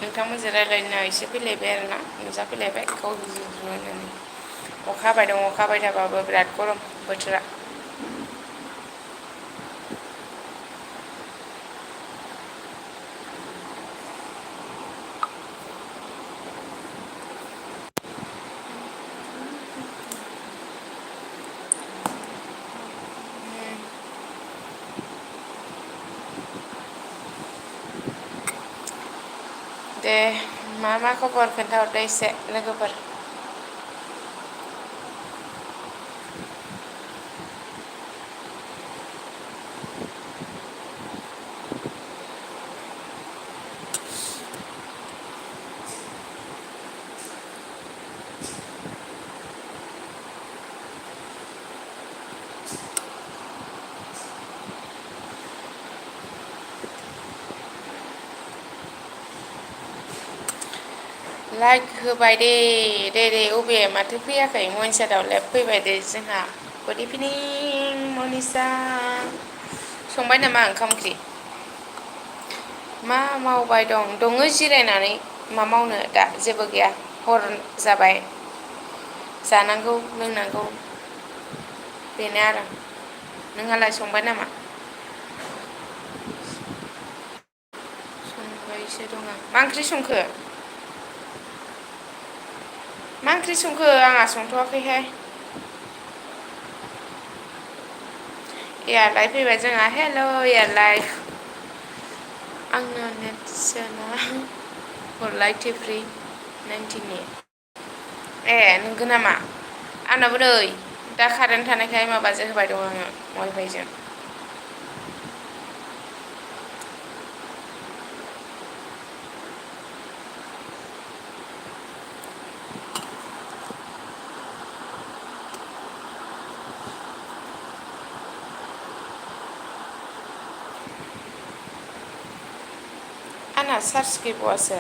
नोंथांमोनजों रायज्लायनो एसे फैलायबाय आरोना नुजाफैलायबाय गावजों होननानै अखा हाबाय दं अखा हाबाय थाबाबो बिराद गरम बोथोरा दे मा खबर खोन्थाहरदो एसे लोगोफोर लाइक होबाय दे अबे माथो फैयाखै मइनसादावलाय फैबाय दे जोंहा गुड इभिनिं मनिसा संबाय नामा ओंखाम ओंख्रि मा मावबाय दङ जिरायनानै मा मावनो दा जेबो गैया हर जाबाय जानांगौ लोंनांगौ बेनो आरो नोंहालाय संबाय नामा संबायसो दङ मा ओंख्रि संखो मा ओंख्रि संखो आंहा संथ'वाखैहाय एयारलाइ फैबाय जोंहा हेल' एयारलाइ आंनो नेट सोना हरलाय टिफ्रि 90नि ए नंगौ नामा आंनाबो नै दा कारेन्ट थानायखाय माबाजों होबाय दं आङो वाइफाइजों आंना चार्ज गैबावासो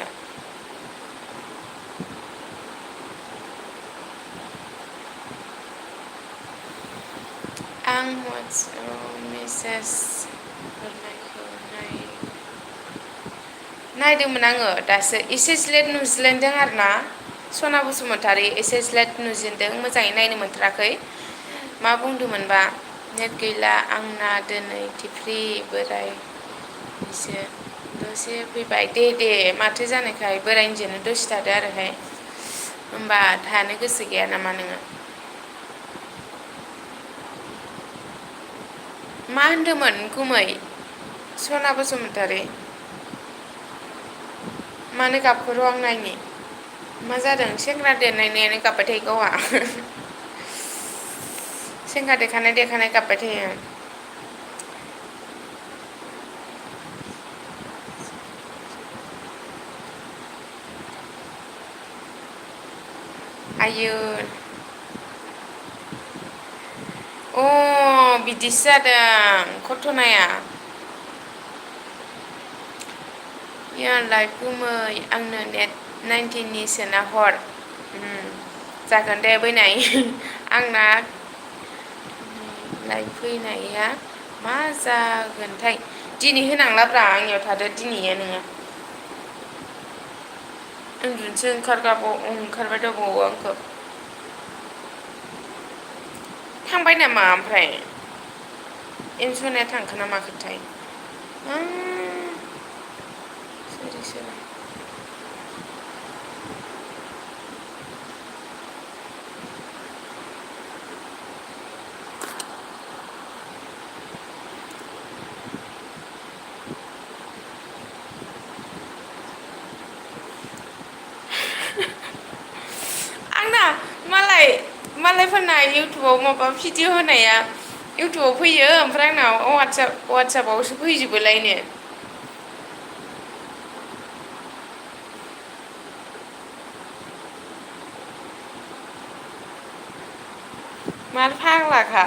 आं वाट्सएपाव मेसेज हरनायखौ नायदोंमोन आङो दासो एसे लेट नुज्लेनदों आरो ना सना बसुमतारी एसे लेट नुजेनदों मोजाङै नायनो मोनथाराखै मा बुंदोंमोनबा नेट गैला आंना दिनै टिफ्रि बोराय एसे दसे फैबाय दे माथो जानायखाय बोरायनिजोंनो दसे थादो आरोहाय होमबा थानो गोसो गैया नामा नोङो मा होनदोंमोन गुमै सना बसुमतारी मानो गाबखो र' आं नायनि मा जादों सेंग्रा देरनायनो गाबबाय थायो गावहा सेंग्रा देखानाय गाबबाय थायो आयो अ बिदिसो जादों घटनाया एयारलाइट गुमै आंनो नेट 90नि सोना हर जागोन दे बैनाय आंना लाइट फैनाया मा जागोनथाय दिनै होनांलाब्रा आंनियाव थादो दिनैयो नोङो उन्दुनोसो ओंखारबाय दंबावो आंखौ थांबाय नामा ओमफ्राय एनसनाया थांखो ना माखोथाय सोर आंना मालायफोरना इउटुबाव माबा भिडिअ होनाया इउटुबाव फैयो ओमफ्राय आंनाव वाट्सएपावसो फैजोबोलायनो मार फाग्लाखा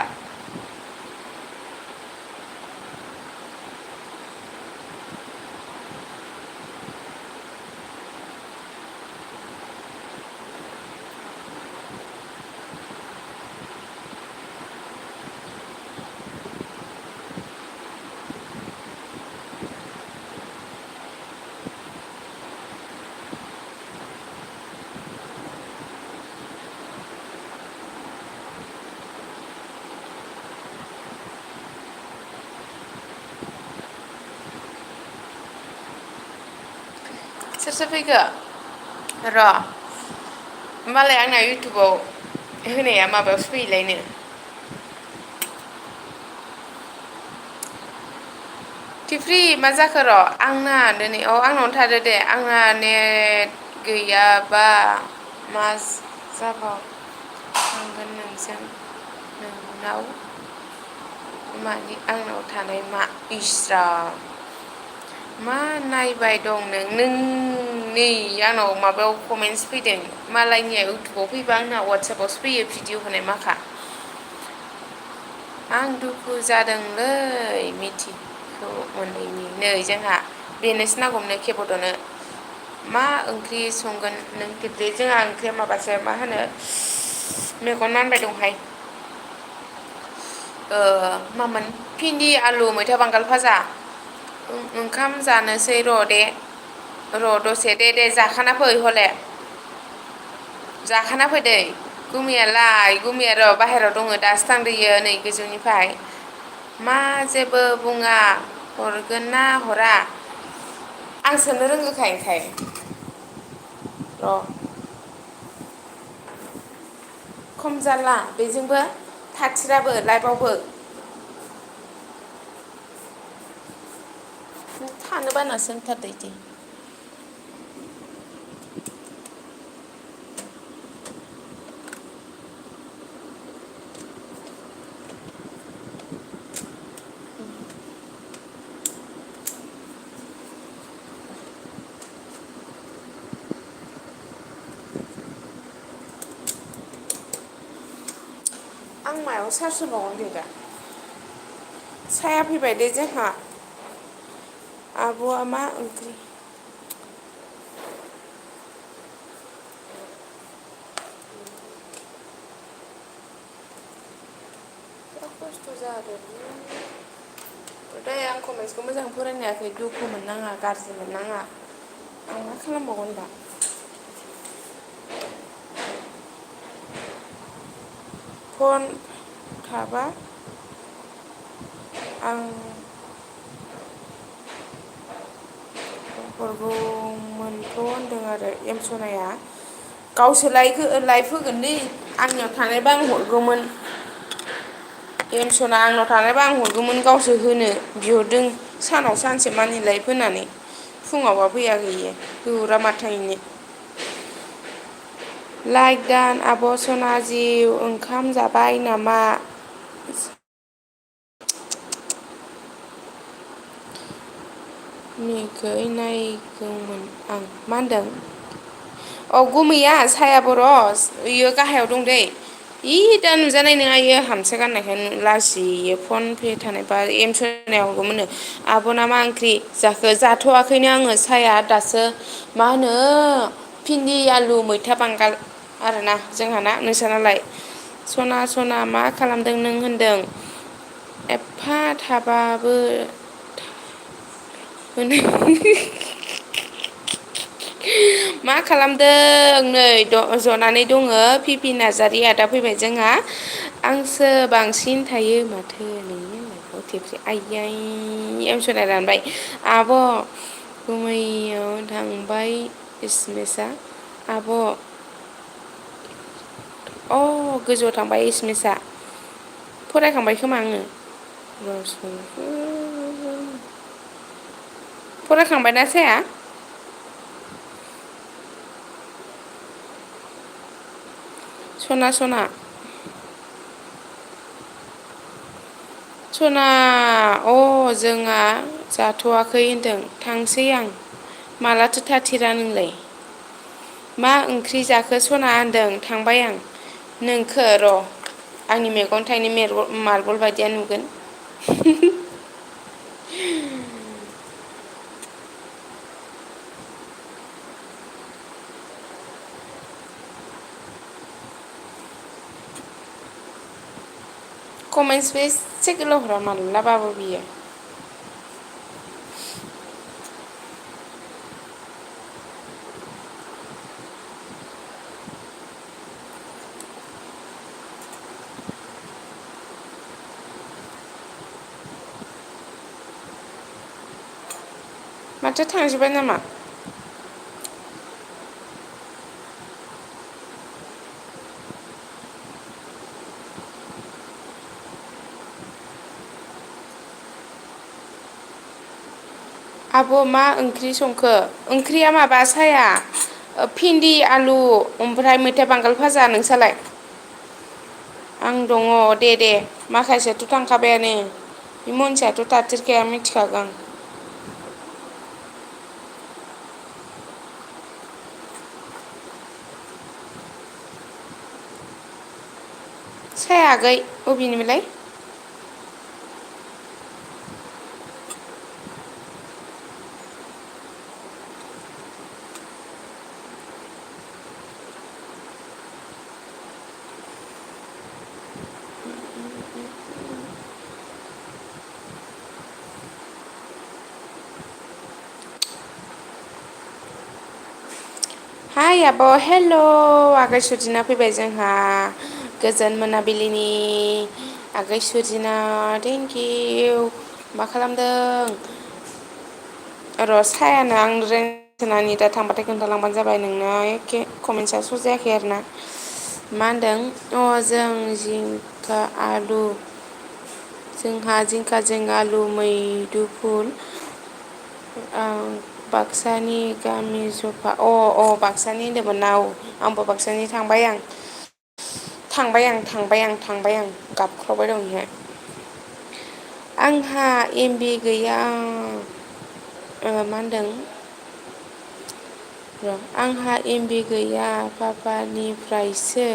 सोर फैखो र' होमबालाय आंना इउटुबाव होनाया माबायावसो फैयोलायनो थिफ्रि मा जाखो र' आंना दिनै आंनावनो थादो दे आंना नेट गैयाबा मा जाबाव थांगोन नोंनाव मानि आंनाव थानाय मा इसराम मा नायबाय दं नों नै आंनाव माबायाव कमेन्टस फैदों मालायनिया इउटुबाव फैबा आंना वाट्सएपावसो फैयो भिडिअ होनाय माखा आं दुखु जादोंलै मिथिखौ मोनैनि नै जोंहा बेनोसो नांगौमोननो केब'दनो मा ओंख्रि संगोन नों थिफ्रि जोंहा ओंख्रिया माबासो मा होनो मेगन मानबाय दंहाय मामोन भिन्दि आलु मैथा बांगाल भाजा ओंखाम जानोसै र' दसे दे जाखाना फै हले जाखाना फै दै गुमैया र' बाहेरायाव दङ दासो थांदोयो नै गोजौनिफ्राय मा जेबो बुङा हरगोन ना हरा आं सोंनो रोंगौखाय र' खम जाला बेजोंबो थाथिराबो लाइफआवबो थानो बानासो होनथारदो इदि आं मायाव चार्ज होबावगोन दे दा साया फैबाय दे जोंहा आब'आ मा ओंख्रि खस्थ' जादों दै आं कमेन्टसखौ मोजां फरायनो हायाखै दुखु मोननाङा गाज्रि मोननाङा आं मा खालामबावगोन दा फन थाबा आं हरगौमोनथ' होनदों आरो एमसनाया गावसो लाइभ होगोनलै आंनियाव थानायबा आं हरगौमोन एमसना आंनाव थानायबा आं हरगौमोन गावसो होनो बिहरदों सानाव सानसे मानि लाइभ होनानै फुङावबा फैयाखै इयो होहरा माथो इनो लाइक दान आब' सना जिउ ओंखाम जाबाय नामा निखै नायगौमोन आं मा होनदों गुमैया साया बर' इयो गाहायाव दं दै दा नुजानाय नङा इयो हामसो गाननायखाय लाजियो फन पे थानायबा एमसनाव हरगौमोननो आब'ना मा ओंख्रि जाखो जाथ'वाखैनो आङो साया दासो मा होनो भिन्दि आलु मैथा बांगाल आरोना जोंहाना नोंसानालाय सना मा खालामदों नों होनदों एफा थाबाबो मा खालामदों नै जनानै दङ पिपि नार्जारि आदा फैबाय जोंहा आंसो बांसिन थायो माथो नोंनि थेफ्रि आइयै एमसना दानबाय आब' गुमैयाव थांबाय इसमेसा आब' गोजौआव थांबाय इसमेसा फरायखांबाय खोमा आङो फरायखांबायना साया सना जोंहा जाथ'वाखै होनदों थांसै आं मालाथो थाथिरा नोंलाय मा ओंख्रि जाखो सना होनदों थांबाय आं नोंखो र' आंनि मेगन थाइनै मार्बल बायदिया नुगोन कमेन्टसबो एसे गोलाव हरा मालाबाबो बियो माथो थांजोब्बाय नामा आब' मा ओंख्रि संखो ओंख्रिया माबा साया भिन्दि आलु ओमफ्राय मैथा बांगाल भाजा नोंसालाय आं दङ दे माखासेयाथ' थांखाबायानो बे मनसियाथ' थाथेरखाया मिथिखागौ आं साया आगै अबेनिमोनलाय हाय आब' हेल' आगै सुदिना फैबाय जोंहा गोजोन मोनाबिलिनि आगै सुजिना थेंकिउ मा खालामदों र' सायानो आं रेन्सनानि दा थांबाथाय खोन्थालांबानो जाबाय नोंनो एखे कमेन्टसा स' जायाखै आरो ना मा होनदों अ जों जिंखा आलु जोंहा जिंखाजों आलु मैदुफुल बाक्सानि गामि जफा अ बाक्सानि होनदोंमोन ना औ आंबो बाक्सानि थांबाय आं गाबख्रावबाय दं बेहाय आंहा एमबि गैया मा होनदों र' आंहा एमबि गैया पापानिफ्रायसो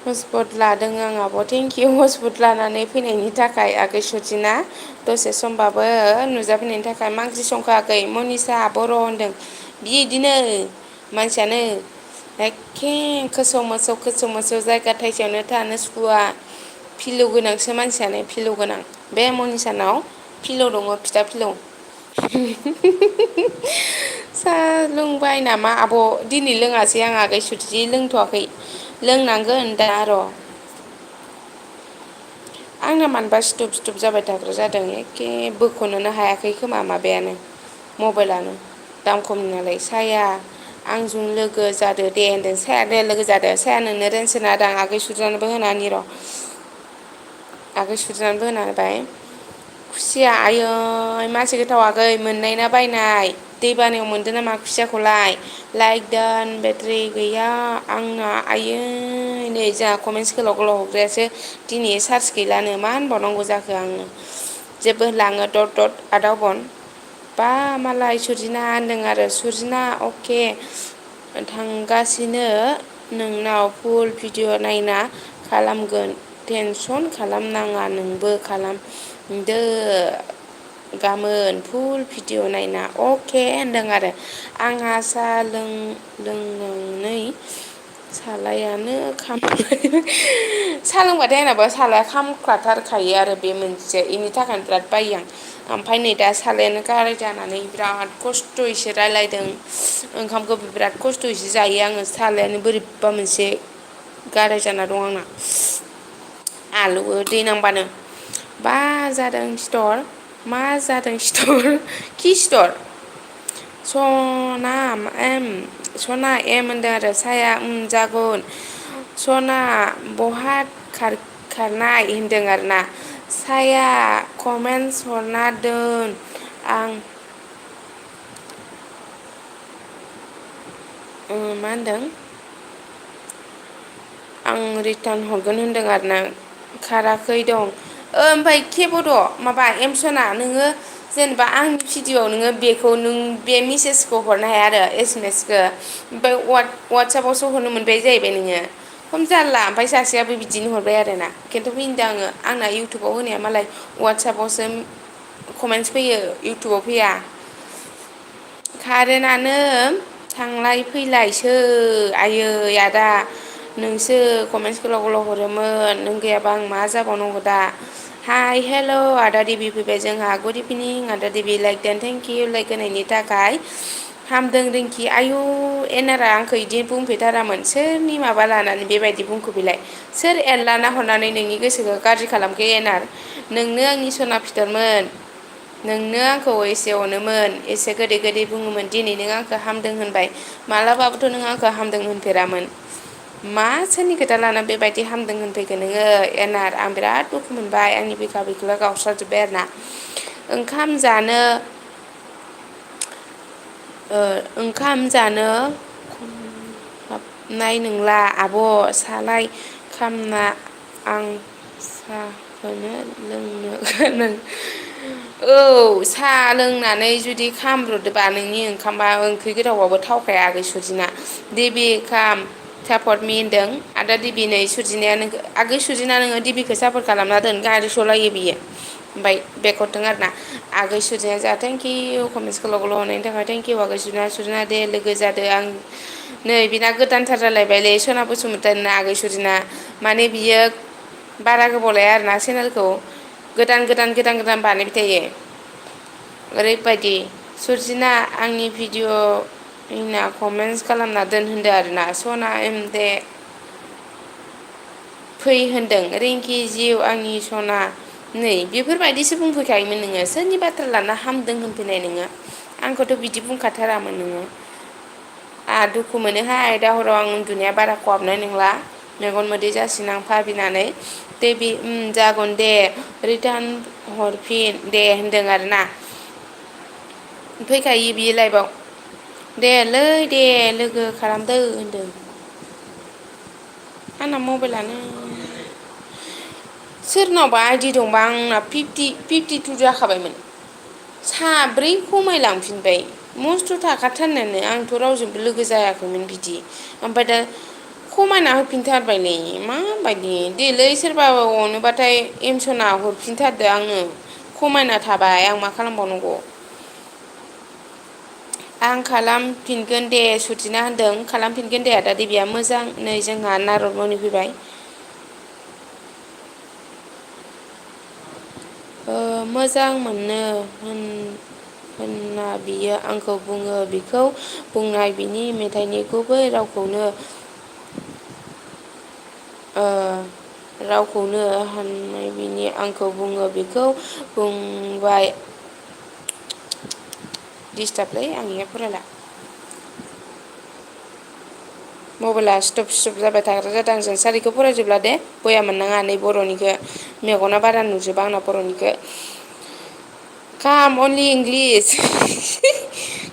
हसपट लादों आं आब' थेंकिउ हसपट लानानै फैनायनि थाखाय आगै सुदिना दसे समबाबो नुजाफैनायनि थाखाय मा ओंख्रि संखो आगै मनिसा बर' होनदों बिदिनो मानसियानो एखे खोसौ मोसौ जायगा थाइसेयावनो थानो सुखुवा फिलौ गोनांसो मानसियानो फिलौ गोनां बे मनिसानाव फिलौ दङ फिथा फिलौ साहा लोंबाय नामा आब' दिनै लोङासै आं आगै सुथि लोंथ'वाखै लोंनांगोन दा र' आंना मानोबा सिथुब जाबाय थाग्रा जादों एखे बोख'नोनो हायाखै खोमा माबायानो मबाइलानो दाम खमनि नालाय साया आंजों लोगो जादो दे होनदों साया दे लोगो जादो साया नोंनो रेन्स होना होदों आगै सुज्रानोबो होना होनि र' आगै सुज्रानोबो होना होबाय खुसिया आयै मासे गोथाव आगै मोननाय ना बायनाय दै बानायाव मोनदों नामा खुसियाखौलाय लाइक दोन बेटारि गैया आंना आयै नै जोंहा कमेन्टस गोलाव हरग्रायासो दिनै चार्ज गैलानो मा होनबावनांगौ जाखो आङो जेबो लाङो दद आदा अबन बा मालाय सुरजिना होनदों आरो सुरजिना अके थांगासिनो नोंनाव फुल भिडिअ नायना खालामगोन टेनसन खालामनाङा नोंबो खालामदो गाबोन फुल भिडिअ नायना अके होनदों आरो आंहा साहा लोंनानै सालायानो सा लोंबाथाय आंनाबो सालाया खामख्लाथारखायो आरो बे मोनसे बेनि थाखायनो बिराद बायो आं ओमफ्राय नै दा सालायानो गाराय जानानै बिराद खस्थ'यैसो रायलायदों ओंखामखौ बिराद खस्थ'यैसो जायो आङो सालायानो बोरैबा मोनसे गाराय जाना दं आंना आलौवो दै नांबानो बा जादों सिथर मा जादों सिथर खि सिथर सना सना एम होनदों आरो साया जागोन सना बहा खारनाय होनदों आरोना साया कमेन्टस हरना दोन आं मा होनदों आं रिटार्न हरगोन होनदों आरोना खाराखै दं ओमफ्राय केबद' माबा एमसना नोङो जेनेबा आंनि भिडिअआव नोङो बेखौ नों बे मेसेजखौ हरनो हाया आरो एसएमएसखौ ओमफ्राय वाट्सएपावसो हरनो मोनबाय जाहैबाय नोङो खम जारला ओमफ्राय सासेयाबो बिदिनो हरबाय आरो ना खिन्थु मिन्थिदों आङो आंना इउटुबाव होनाया मालाय वाट्सएपावसो कमेन्टस फैयो इउटुबाव फैया कारेन्टनो थांलाय फैलायसो आयै आदा नोंसो कमेन्टस गोलाव हरोमोन नों गैयाबा आं मा जाबावनांगौ दा हाय हेल' आदा देबि फैबाय जोंहा गुड इभिनिं आदा देबि लाइक देन थेंक इउ लाइक होनायनि थाखाय हामदों रिंकि आयु एनारा आंखौ बिदि बुंफैथारामोन सोरनि माबा लानानै बेबायदि बुंखो बेलाय सोर एरलाना हरनानै नोंनि गोसोखौ गाज्रि खालामखो एनार नोंनो आंनि सना फिथरमोन नोंनो आंखौ एसे अनोमोन एसे गोदै गोदै बुङोमोन दिनै नों आंखौ हामदों होनबाय मालाबाबोथ' नों आंखौ हामदों होनफेरामोन मा सोरनि खोथा लाना बेबायदि हामदों होनफैखो नोङो एनार आं बिराद दुखु मोनबाय आंनि बिखा बिख्लोआ गावस्राजोब्बाय आरो ना ओंखाम जानो हाबनाय नंला आब' सालाय खामना आं साहोनो लोंनो नों औ साहा लोंनानै जुदि खामब्र'दोबा नोंनि ओंखामबा ओंख्रि गोथावबाबो थावखाया आगै सुजिना देबि खाम सापर्ट मि होनदों आदा देबि नै सुरजिनाया नोंखौ आगै सुरजिना नोङो देबिखौ सापर्ट खालामना दोन गारि सलायो बियो ओमफ्राय बेक हरदों आरो ना आगै सुरजिनाया जा थेंकिउ कमेन्टस गोलाव गोलाव हरनायनि थाखाय थेंकिउ आगै सुरजिना दे लोगो जादो आं नै बिना गोदानथार जालायबायलै सना बसुमतारिना आगै सुरजिना माने बियो बारा गोबाव लाया आरोना चेनेलखौ गोदान बानायबाय थायो ओरैबायदि सुरजिना आंनि भिडिअ कमेन्टस खालामना दोन होनदो आरोना सना एम दे फै होनदों रिंकि जिउ आंनि सना नै बेफोरबायदिसो बुंफैखायोमोन नोङो सोरनि बाथ्रा लाना हामदों होनफैनाय नोङो आंखौथ' बिदि बुंखाथारामोन नोङो आंहा दुखु मोनोहाय दा हराव आं उन्दुनाया बारा खहाबनाय नंला मेगन मोदै जासिनो आं भाबिनानै देबि जागोन दे रिटार्न हरफिन दे होनदों आरोना फैखायो बियो लाइभआव देलै दे लोगो खालामदो होनदों आंना मबाइलानो सोरनावबा आइदि दंबा आंना फिफ्टि टु जाखाबायमोन साब्रै खमायलांफिनबाय मस्थ' थाखाथारनायानो आंथ' रावजोंबो लोगो जायाखैमोन बिदि ओमफ्राय दा खमायना होफिनथारबायलै माबायदि देलै सोरबा अनोबाथाय एमसना हरफिनथारदो आंनो खमायना थाबाय आं मा खालामबावनांगौ आं खालामफिनगोन दे सुथिना होनदों खालामफिनगोन दे आदा देबिया मोजां नै जोंहा नारद मनि फैबाय मोजां मोनो होनना बियो आंखौ बुङो बिखौ बुंनाय बिनि मेथाइनि गुबै रावखौनो हाननाय बिनि आंखौ बुङो बेखौ बुंबाय दिस्टार्बलै आंनिया फरायला मबाइला स्टप जाबाय थाग्रा जादों आंजों सारिखौ फरायजोबला दे बया मोननाङा नै बर'निखौ मेगना बारा नुजोबा आंना बर'निखौ खाम अनलि इंलिस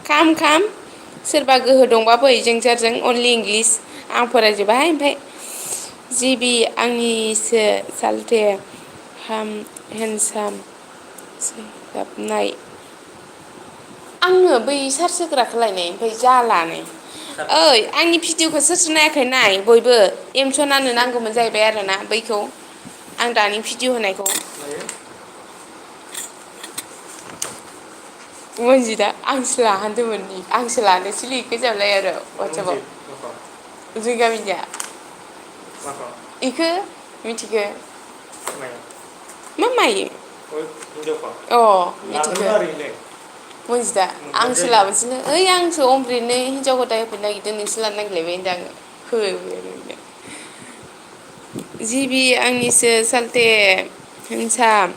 खाम सोरबा गोहो दंबा फै जोंसारजों अनलि इंलिस आं फरायजोबाहाय ओमफ्राय जिबि आंनिसो सालथे हेन्डसाम गाबनाय आंनो बै सार्च होग्राखौलायनाय ओमफ्राय जालानो ओइ आंनि भिडिअखौ सोरसो नायाखै नाय बयबो एमसनानो नांगौमोन जाहैबाय आरोना बैखौ आं दानि भिडिअ होनायखौ मनजिदा आंसो लाहानदोंमोन आंसो लानोसै लिरखो जाबाय आरो वाटसएपाव जों गामिनिया इखो मिथिखो मा मायो अ मिथिखो मनजिदा आंसो लाबोनोसैनो ओइ आंसो अमब्रिनो हिनजाव गथाय होफैनो नागिरदों नोंसो लानो नागिरलायबाय होनदों आङो जिबि आंनिसो सालथे हेन्डसाम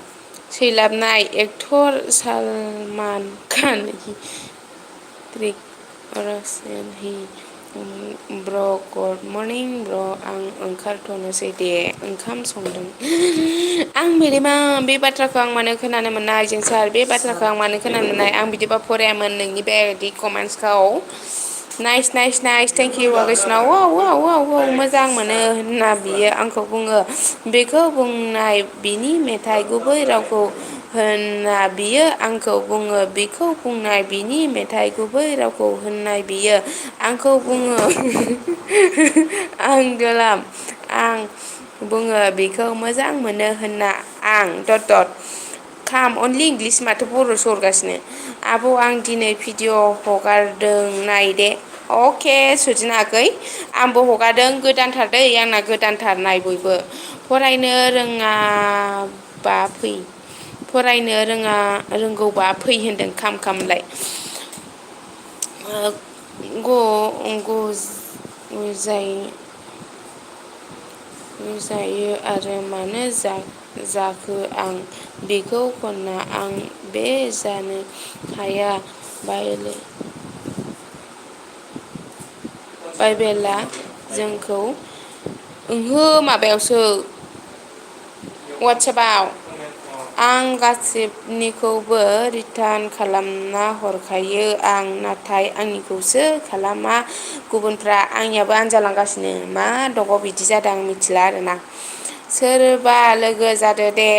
सैलाबनाय एक्टर सालमान खान ब्र गुड मर्निं ब्र आं ओंखारथ'नोसै दे ओंखाम संदों आं बेरेमा बे बाथ्राखौ आं मानो खोनानो मोननाय जों सार बे बाथ्राखौ आं मानो खोनानो मोननाय आं बिदिबा फरायामोन नोंनि बेदि कमेन्टसखौ नाइस थेंकिउ आगैसिनाव मोजां मोनो होनना बियो आंखौ बुङो बेखौ बुंनाय बिनि मेथाइ गुबै रावखौ होनना बियो आंखौ बुङो बेखौ बुंनाय बिनि मेथाइ गुबै रावखौ होननाय बियो आंखौ बुङो आं गोलाम आं बुङो बेखौ मोजां मोनो होनना आं खाम अनलि इंलिस माथो बर'सो हरगासिनो आब' आं दिनै भिडिअ हगारदों नाय दे अके सुजिना आगै आंबो हगारदों गोदानथार दै आंना गोदानथार नाय बयबो फरायनो रोङाबा फै फरायनो रोंगौबा फै होनदों खामलाय जायो आरो मानो जाखो आं बेखौ खनना आं बे जानो हाया बाइबेला जोंखौ ओंहो माबायावसो वाटसएपाव आं गासिबनिखौबो रिटार्न खालामना हरखायो आं नाथाय आंनिखौसो खालामा गुबुनफ्रा आंनियाबो आनजालांगासिनो मा दग बिदि जादों आं मिथिला आरोना सोरबा लोगो जादो दे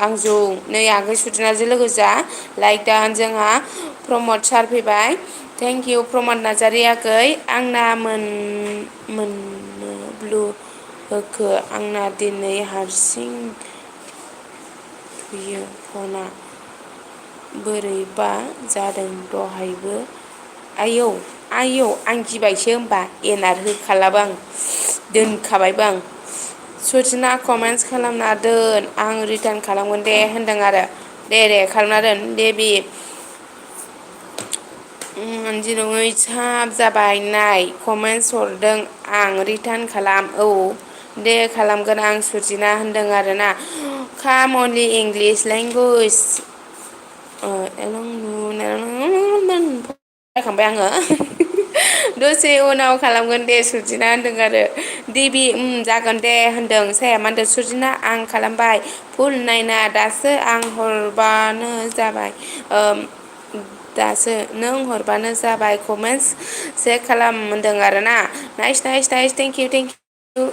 आंजों नै आगै सुदिनाजों लोगो जा लाइक दा जोंहा प्रमद सार फैबाय थेंक इउ प्रमद नार्जारि आगै आंना मोननो ब्लु होखो आंना दिनै हारसिं थुयो फना बोरैबा जादों दहायबो आयौ आं गिबायसो होमबा एनार होखालाबो आं दोनखाबायबो आं सुरजिना कमेन्टस खालामना दोन आं रिटार्न खालामगोन दे होनदों आरो दे खालामना दोन दे बि दिनै साब जाबाय नाय कमेन्टस हरदों आं रिटार्न खालाम औ दे खालामगोन आं सुरजिना होनदों आरोना काम अनलि इंलिस लेंगुवेज रायखांबाय आङो दसे उनाव खालामगोन दे सुरजिना होनदों आरो देबि जागोन दे होनदों साया मा होनदों सुरजिना आं खालामबाय फुल नायना दासो आं हरबानो जाबाय दासो नों हरबानो जाबाय कमेन्टस चेक खालाम होनदों आरोना नाइस थेंक इउ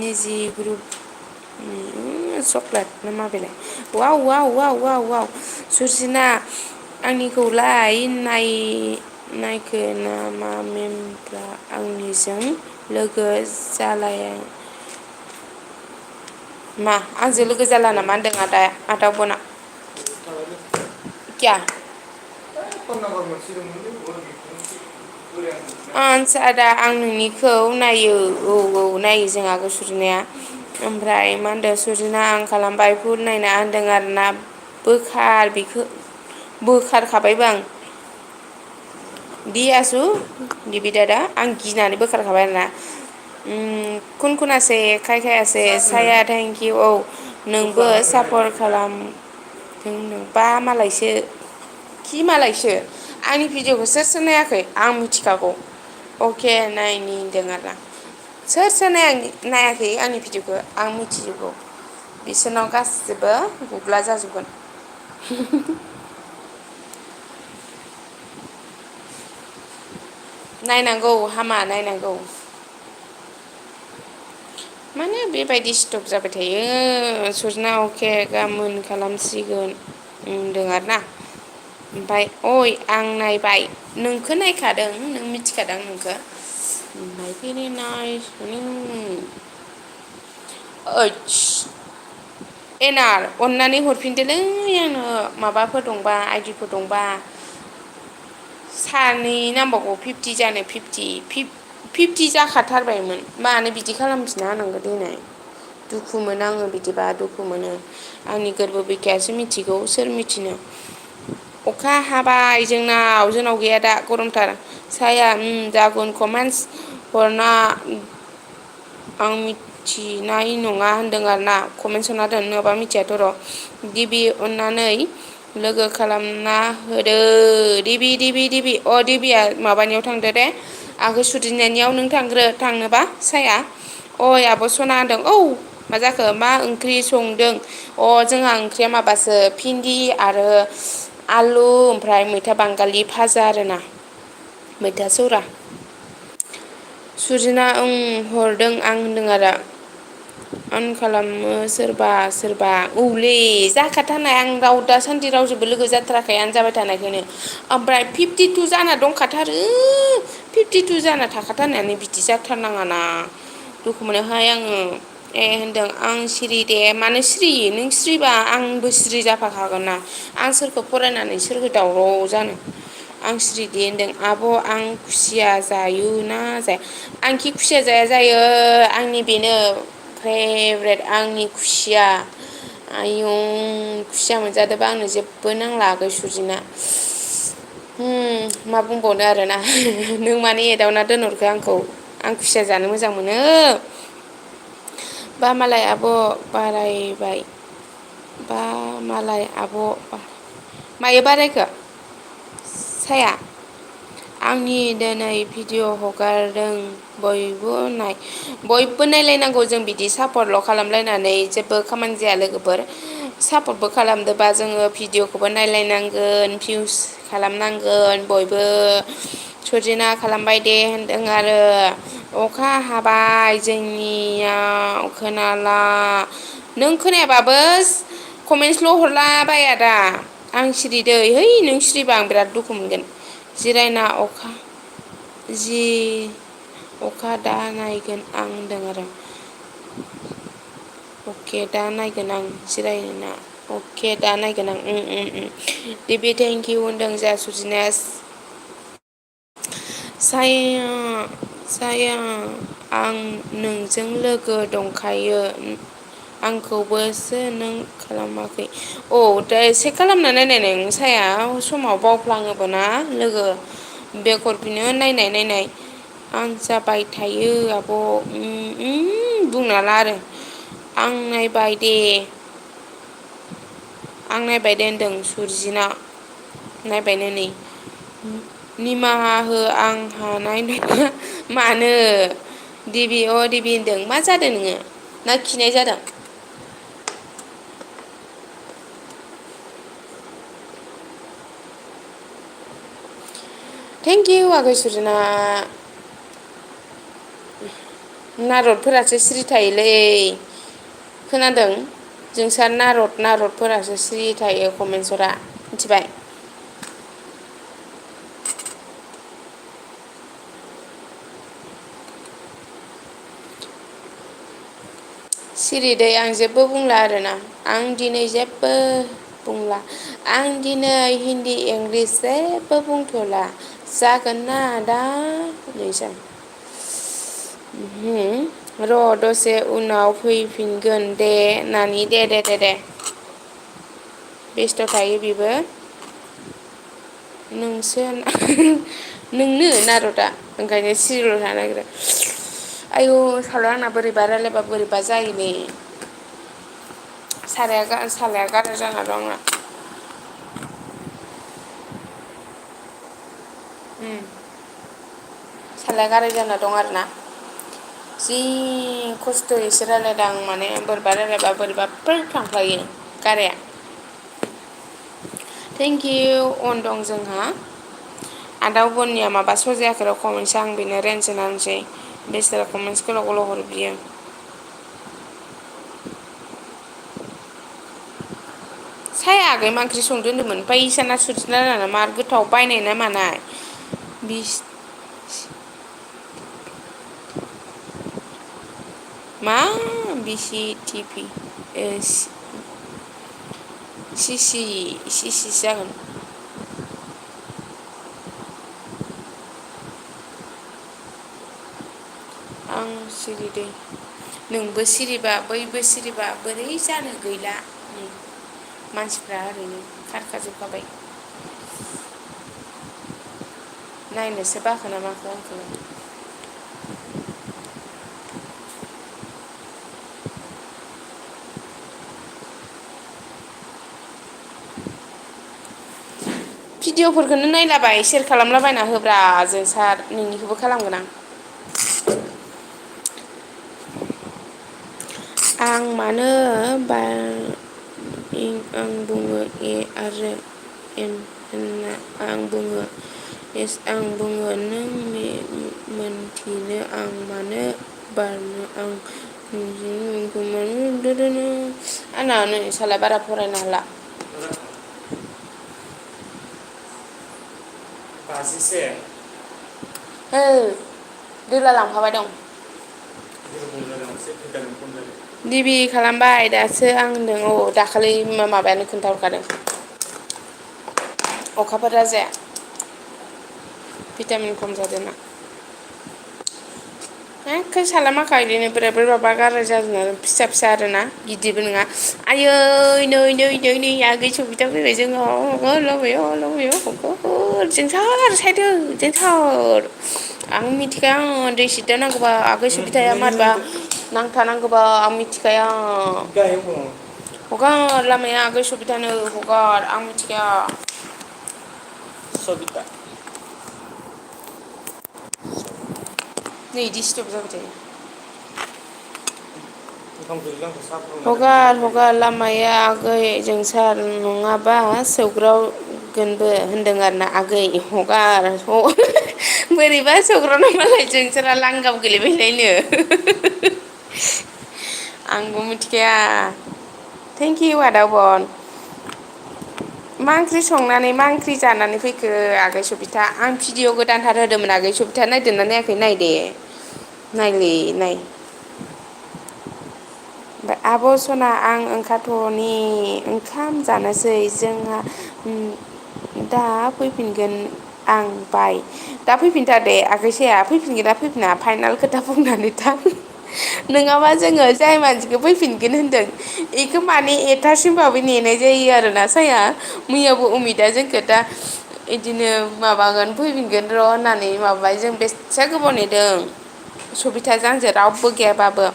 निजि ग्रुप चक्लेट ना मा बेलाय वाव सुरजिना आंनिखौलाय नायखो नामा मेमफ्रा आंनिजों लोगो जालाया मा आंजों लोगो जाला नामा होनदों आदा बना क्या आदा आं नोंनिखौ नायो औ नायो जों आगै सुरजिनाया ओमफ्राय मा होनदों सुरजिना आं खालामबाय फुल नायना होनदों आरोना बेखौ बोखारखाबायबो आं दि आसु दिबि दादा आं गिनानै बोखारखाबाय आरोना खुन खनासे खायखायासे साया थेंक इउ औ नोंबो सापर्ट खालामदों बा मालायसो खि मालायसो आंनि भिडिअखौ सोर नायाखै आं मिथिखागौ अके नायनि होनदों आरोना सोर नायाखै आंनि भिडिअखौ आं मिथिजोबगौ बिसोरनाव गासिबो गुग्ला जाजोबगोन नायनांगौ हामा नायनांगौ माने बेबायदि स्टप जाबाय थायो सुरजिना अके गाबोन खालामसिगोन होनदों आरोना ओमफ्राय ओइ आं नायबाय नोंखौ नायखादों नों मिथिखादों नोंखौ ओमफ्राय भेरि नाइस ओइस एनार अननानै हरफिनदोलै आंनो माबाफोर दंबा आइदिफोर दंबा सानै नांबावगौ 50 जानो 50 जाखाथारबायमोन मानो बिदि खालामफिनना होनांगौ देनाय दुखु मोनो आङो बिदिबा दुखु मोनो आंनि गोरबो बिखायासो मिथिगौ सोर मिथिनो अखा हाबाय जोंनाव गैया दा गरमथार साया जागोन कमेन्टस हरना आं मिथिनाय नङा होनदों आरोना कमेन्टस हरना दोन नङाबा मिथियाथ' र' गिबि अननानै लोगो खालामना होदो दिबि दिबिया माबानियाव थांदो दे आगै सुदिनानियाव नों थांनोबा साया अइ आब' सना होनदों औ मा जाखो मा ओंख्रि संदों जोंहा ओंख्रिया माबासो भिन्दि आरो आलु ओमफ्राय मैथा बांगालि भाजा आरोना मैथा सौरा सुरजिना हरदों आं होनदों आरो अन खालामो सोरबा औलै जाखाथारनाय आं दासान्दि रावजोंबो लोगो जाथाराखै जाबाय थानायखायनो ओमफ्राय 52 जाना दंखाथारो 52 जाना थाखाथारनायानो बिदि जाथारनाङाना दुखु मोनोहाय आङो होनदों आं सिरि दे मानो सिरि नों सिरिबा आंबो सिरि जाफाखागोन ना आं सोरखौ फरायनानै सोरखौ दावराव जानो आं सिरिदे होनदों आब' आं खुसिया जायो ना जाया आंखि खुसिया जायो आंनि बेनो फेभरेट आंनि खुसिया आयौ खुसिया मोनजादोंबा आंनो जेबो नांला आगै सुरजिना मा बुंबावनो आरोना नों मानो एदावना दोनहरखो आंखौ आं खुसिया जानो मोजां मोनो बा मालाय आब' बारायबाय बा मालाय आब' मायो बारायखो साया आंनि दिनै भिडिअ हगारदों बयबो नायलायनांगौ जों बिदि सापर्टल' खालामलायनानै जेबो खामानि जाया लोगोफोर सापर्टबो खालामदोबा जोङो भिडिअखौबो नायलायनांगोन भिउस खालामनांगोन बयबो सजिना खालामबाय दे होनदों आरो अखा हाबाय जोंनियाव खोनाला नों खोनायाबाबो कमेन्टसल' हरला बाया दा आं सिरि दै है नों सिरिबा आं बिराद दुखु मोनगोन जिरायना अखा जि अखा दा नायगोन आं होनदों आरो अके दा नायगोन आं जिरायना अके दा नायगोन आं दिबि थेंकिउ होनदों जा सुजिना जाया आं नोंजों लोगो दंखायो आंखौबोसो नों खालामाखै औ दा चेक खालामना नायनाय नों साया समाव बावफ्लाङोबो ना लोगो बेक हरफिनो नायनाय आं जाबाय थायो आब' बुंनाला आरो आं नायबाय दे आं नायबाय दे होनदों सुरजिना नायबायनो नै निमाहा हो आं हानाय नङा मानो देबि अ देबि होनदों मा जादों नोङो ना खिनाय जादों थेंकिउ आगै सुजिना नारदफोरासो सिरि थायोलै खोनादों जोंसा नारदफोरासो सिरि थायो कमेन्टसरा मिथिबाय सिरि दै आं जेबो बुंला आरोना आं दिनै जेबो बुंला आं दिनै हिन्दी इंलिस जेबो बुंथ'ला जागोन ना दा नैसा र' दसे उनाव फैफिनगोन दे नानि दे बेस्थ' थायो बेबो नोंसो नोंनो नारदआ ओंखायनो सिरिल' थानो नागिरो आयु साला आंना बोरैबा रायलायबा बोरैबा जायोलै सालाया गाज्रि जाना दं आंना सालाया गाराय जाना दं आरोना जि खस्थ'यैसो रायलायदों आं माने बोरैबा रायलायबा बोरैबाफोर थांफ्लायो गाराया थेंकिउ अन दं जोंहा आदा अबननिया माबा स' जायाखै र' कमेन्टसा आं बेनो रेन्ज होना होनोसै बेसेरा कमेन्टस गोलाव गोलाव हरो बियो साया आगै मा ओंख्रि संदो होन्दोंमोन ओमफ्राय इसाना सुरजिना लाना मार गोथाव बायनाय ना मानाय बिस मा बिसि टिभि सिसि जागोन आं सिरि दै नोंबो सिरिबा बैबो सिरिबा बोरै जानो गैला नै मानसिफ्रा ओरैनो खारखाजोबखाबाय नायनोसो बाखोना माखो आंखौलाय भिडिअफोरखौनो नायलाबाय सेयार खालामलाबायना होब्रा जोंसार नोंनिखौबो खालामगोन आं आं मानो आं बुङो ए आरो एम होनना आं बुङो एस आं बुङो नों मोनथिनो आं मानो बारनो आं नोंखौ मानो दोनो आंना नै साला बारा फरायनो हाला बाजिसे दोला लांफाबाय दं दिबि खालामबाय दासो आं होनदों औ दाखालि माबायानो खोन्थाहरखादों अखाफोरा जाया भिटामिन खम जादों ना एखे साला माखा बिदिनो बोरैबा गाराय जाजोबना फिसा फिसा आरोना गिदिरबो नङा आयै नै आगै सबिता फैबाय जोंनाव लामायाव जोंसार सायदों जोंसार आं मिथिखाया दै सिरदा नांगौबा आगै सबिताया मारैबा नांथानांगौबा आं मिथिखाया हगार लामाया आगै सबितानो हगार आं मिथिखाया सबिता नै इदि स्टप जाबाय थायो हगार हगार लामाया आगै जोंसार नङाबा सौग्रावगोनबो होनदों आरोना आगै हगार बोरैबा सौग्रावना मालाय जोंसारा लांगाब गेलेबायलायनो आंबो मिथिखाया थेंकिउ आदा अबन मा ओंख्रि संनानै मा ओंख्रि जानानै फैखो आगै सबिता आं भिडिअ गोदानथार होदोंमोन आगै सबिता नायदोंना नायाखै नाय दे नायलै नाय ओमफ्राय आब' सना आं ओंखारथ'नि ओंखाम जानोसै जोंहा दा फैफिनगोन आं बाय दा फैफिनथार दे आगैसाया फैफिनगोन ना फैफिना फाइनाल खोथा बुंनानै था नङाबा जोङो जाय मानसिखौ फैफिनगोन होनदों बेखौ माने एथासिमबाबो नेनाय जायो आरोना साया मैयाबो अमितआ जोंखौ दा बिदिनो माबागोन फैफिनगोन र' होननानै माबाबाय जों बेसे गोबाव नेदों सबिताजों आंजों रावबो गैयाबाबो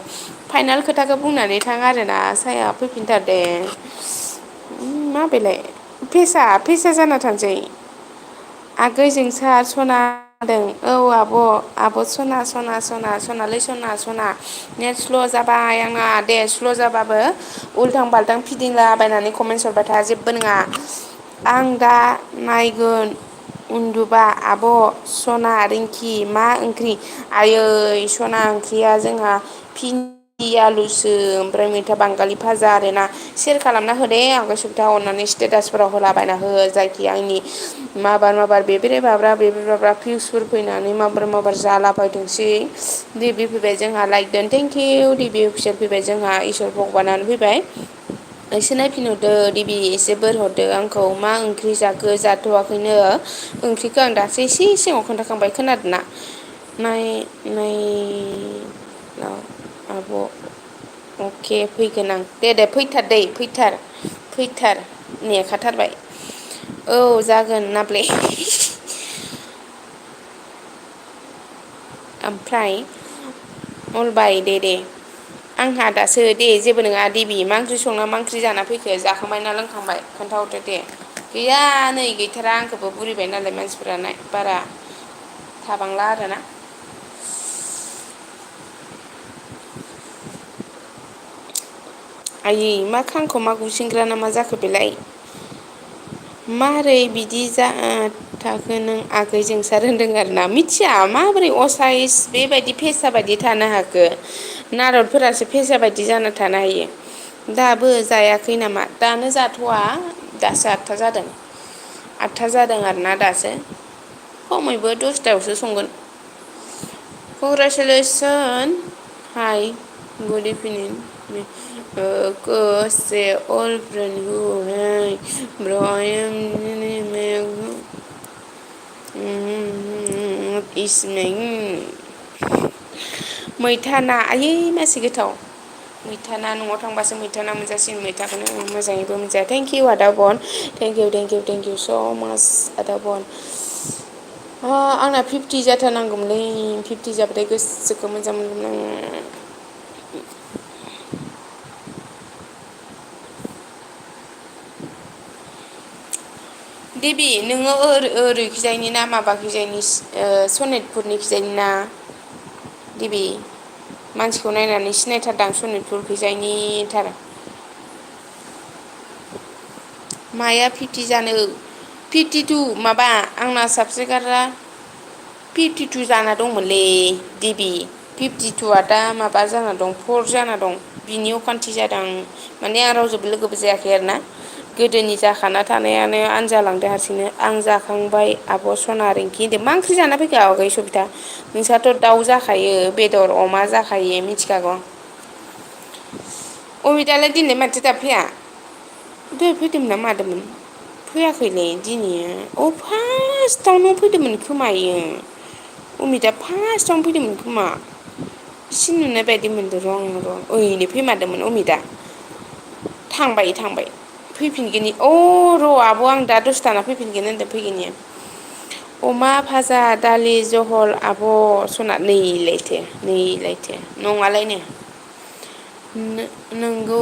फाइनाल खोथाखौ बुंनानै थाङ आरोना साया फैफिनथार दे मा बेलाय फेसा जाना थानोसै आगै जोंसार सना जादों औ आब' सना सना सना सनालै सना सना नेट स्ल' जाबाय आंना दे स्ल' जाबाबो उल्थां बाल्थां फिदिंलाबायनानै कमेन्टस हरबाय था जेबो नङा आं दा नायगोन उन्दुबा आब' सना रिंकि मा ओंख्रि आयै सना ओंख्रिया जोंहा भिन्दि आलुसो ओमफ्राय मैथा बांगालि भाजा आरोना सेयार खालामना होदे आगै सबिता अननानै स्टेटासफोराव होलाबायना हो जायखि आंनि माबार बेब्रे बाब्रा भिउसफोर फैनानै माबार जालाबायथोंसै दिबि फैबाय जोंहा लाइक थेंकिउ दिबि अफिसियेल फैबाय जोंहा इसोर भगबानानो फैबाय एसे नायफिनहरदो दिबि एसे बोर हरदो आंखौ मा ओंख्रि जाखो जाथ'वाखैनो ओंख्रिखौ आं दासो एसे सिगाङाव खोन्थाखांबाय खोनादों ना नायलाव आब' अके फैगोन आं दे फैथार दै फैथार नेखाथारबाय औ जागोन नाब्ले ओमफ्राय अलबाय दे आंहा दासो दे जेबो नङा देबि मा ओंख्रि संना मा ओंख्रि जाना फैखो जाखांबाय ना लोंखांबाय खोन्थाहरदो दे गैया नै गैथारा आंखौबो बुरिबाय नालाय मानसिफोरा बारा थाबांला आरोना आयै मा खांखमा गुसेंग्रा ना मा जाखो बेलाय मारै बिदि थाखो नों आगै जोंसार होनदों आरोना मिथिया माबोरै असाइस बेबायदि फेसा बायदि थानो हाखो नारदफोरासो फेसा बायदि जाना थानो हायो दाबो जायाखै नामा दानो जाथ'वा दासो 8था जादों 8था जादों आरोना दासो खमैबो 10थायावसो संगोन कंग्रेसुलेसन हाय गुड इभिनिं से अल फ्रेन्ड हु है ब्र आई एम मैथा ना आयै मासि गोथाव मैथा ना न'आव थांबासो मैथा ना मोनजासिगोन मैथाखौनो मोजाङैबो मोनजाया थेंकिउ आदा बन थेंकिउ स' माच आदा बन आंना 50 जाथारनांगौमोनलै 50 जाबाथाय गोसोखौ मोजां मोनगौमोन आङो देबि नोङो ओरैखिजायनि ना माबाखैजायनि सनितपुरनि खिजायनि ना देबि मानसिखौ नायनानै सिनायथारदां सनितपुर खैजायनिथार माया 50 जानो 52 माबा आंना साबसक्राइबारा 52 जाना दंमोनलै देबि 52आ दा माबा जाना दं 4 जाना दं बिनि अखान्थि जादों माने आं रावजोंबो लोगोबो जायाखै आरो ना गोदोनि जाखाना थानायानो आनजालांदो हारसिंनो आं जाखांबाय आब' सना रिंखि होनदों मा ओंख्रि जाना फैखो आगै सबिता नोंस्राथ' दाउ जाखायो बेदर अमा जाखायो मिथिखागौ अमितालाय दिनै माथो दाबो फैया दहाय फैदोंमोन ना मादोंमोन फैयाखैलै दिनैयो फार्स्टआवनो फैदोंमोन खोमायो अमितआ फार्स्टआवनो फैदोंमोन खोमा एसे नुनाय बायदि मोनदों र' आं ओइनै फैमारदोंमोन अमितआ थांबाय फैफिनगोननि र' आब' आं दा दसे थाना फैफिनगोन होनदों फैगोननिया अमा भाजा दालि जहल आब' सना नैलायथो नङालायनो नोंगौ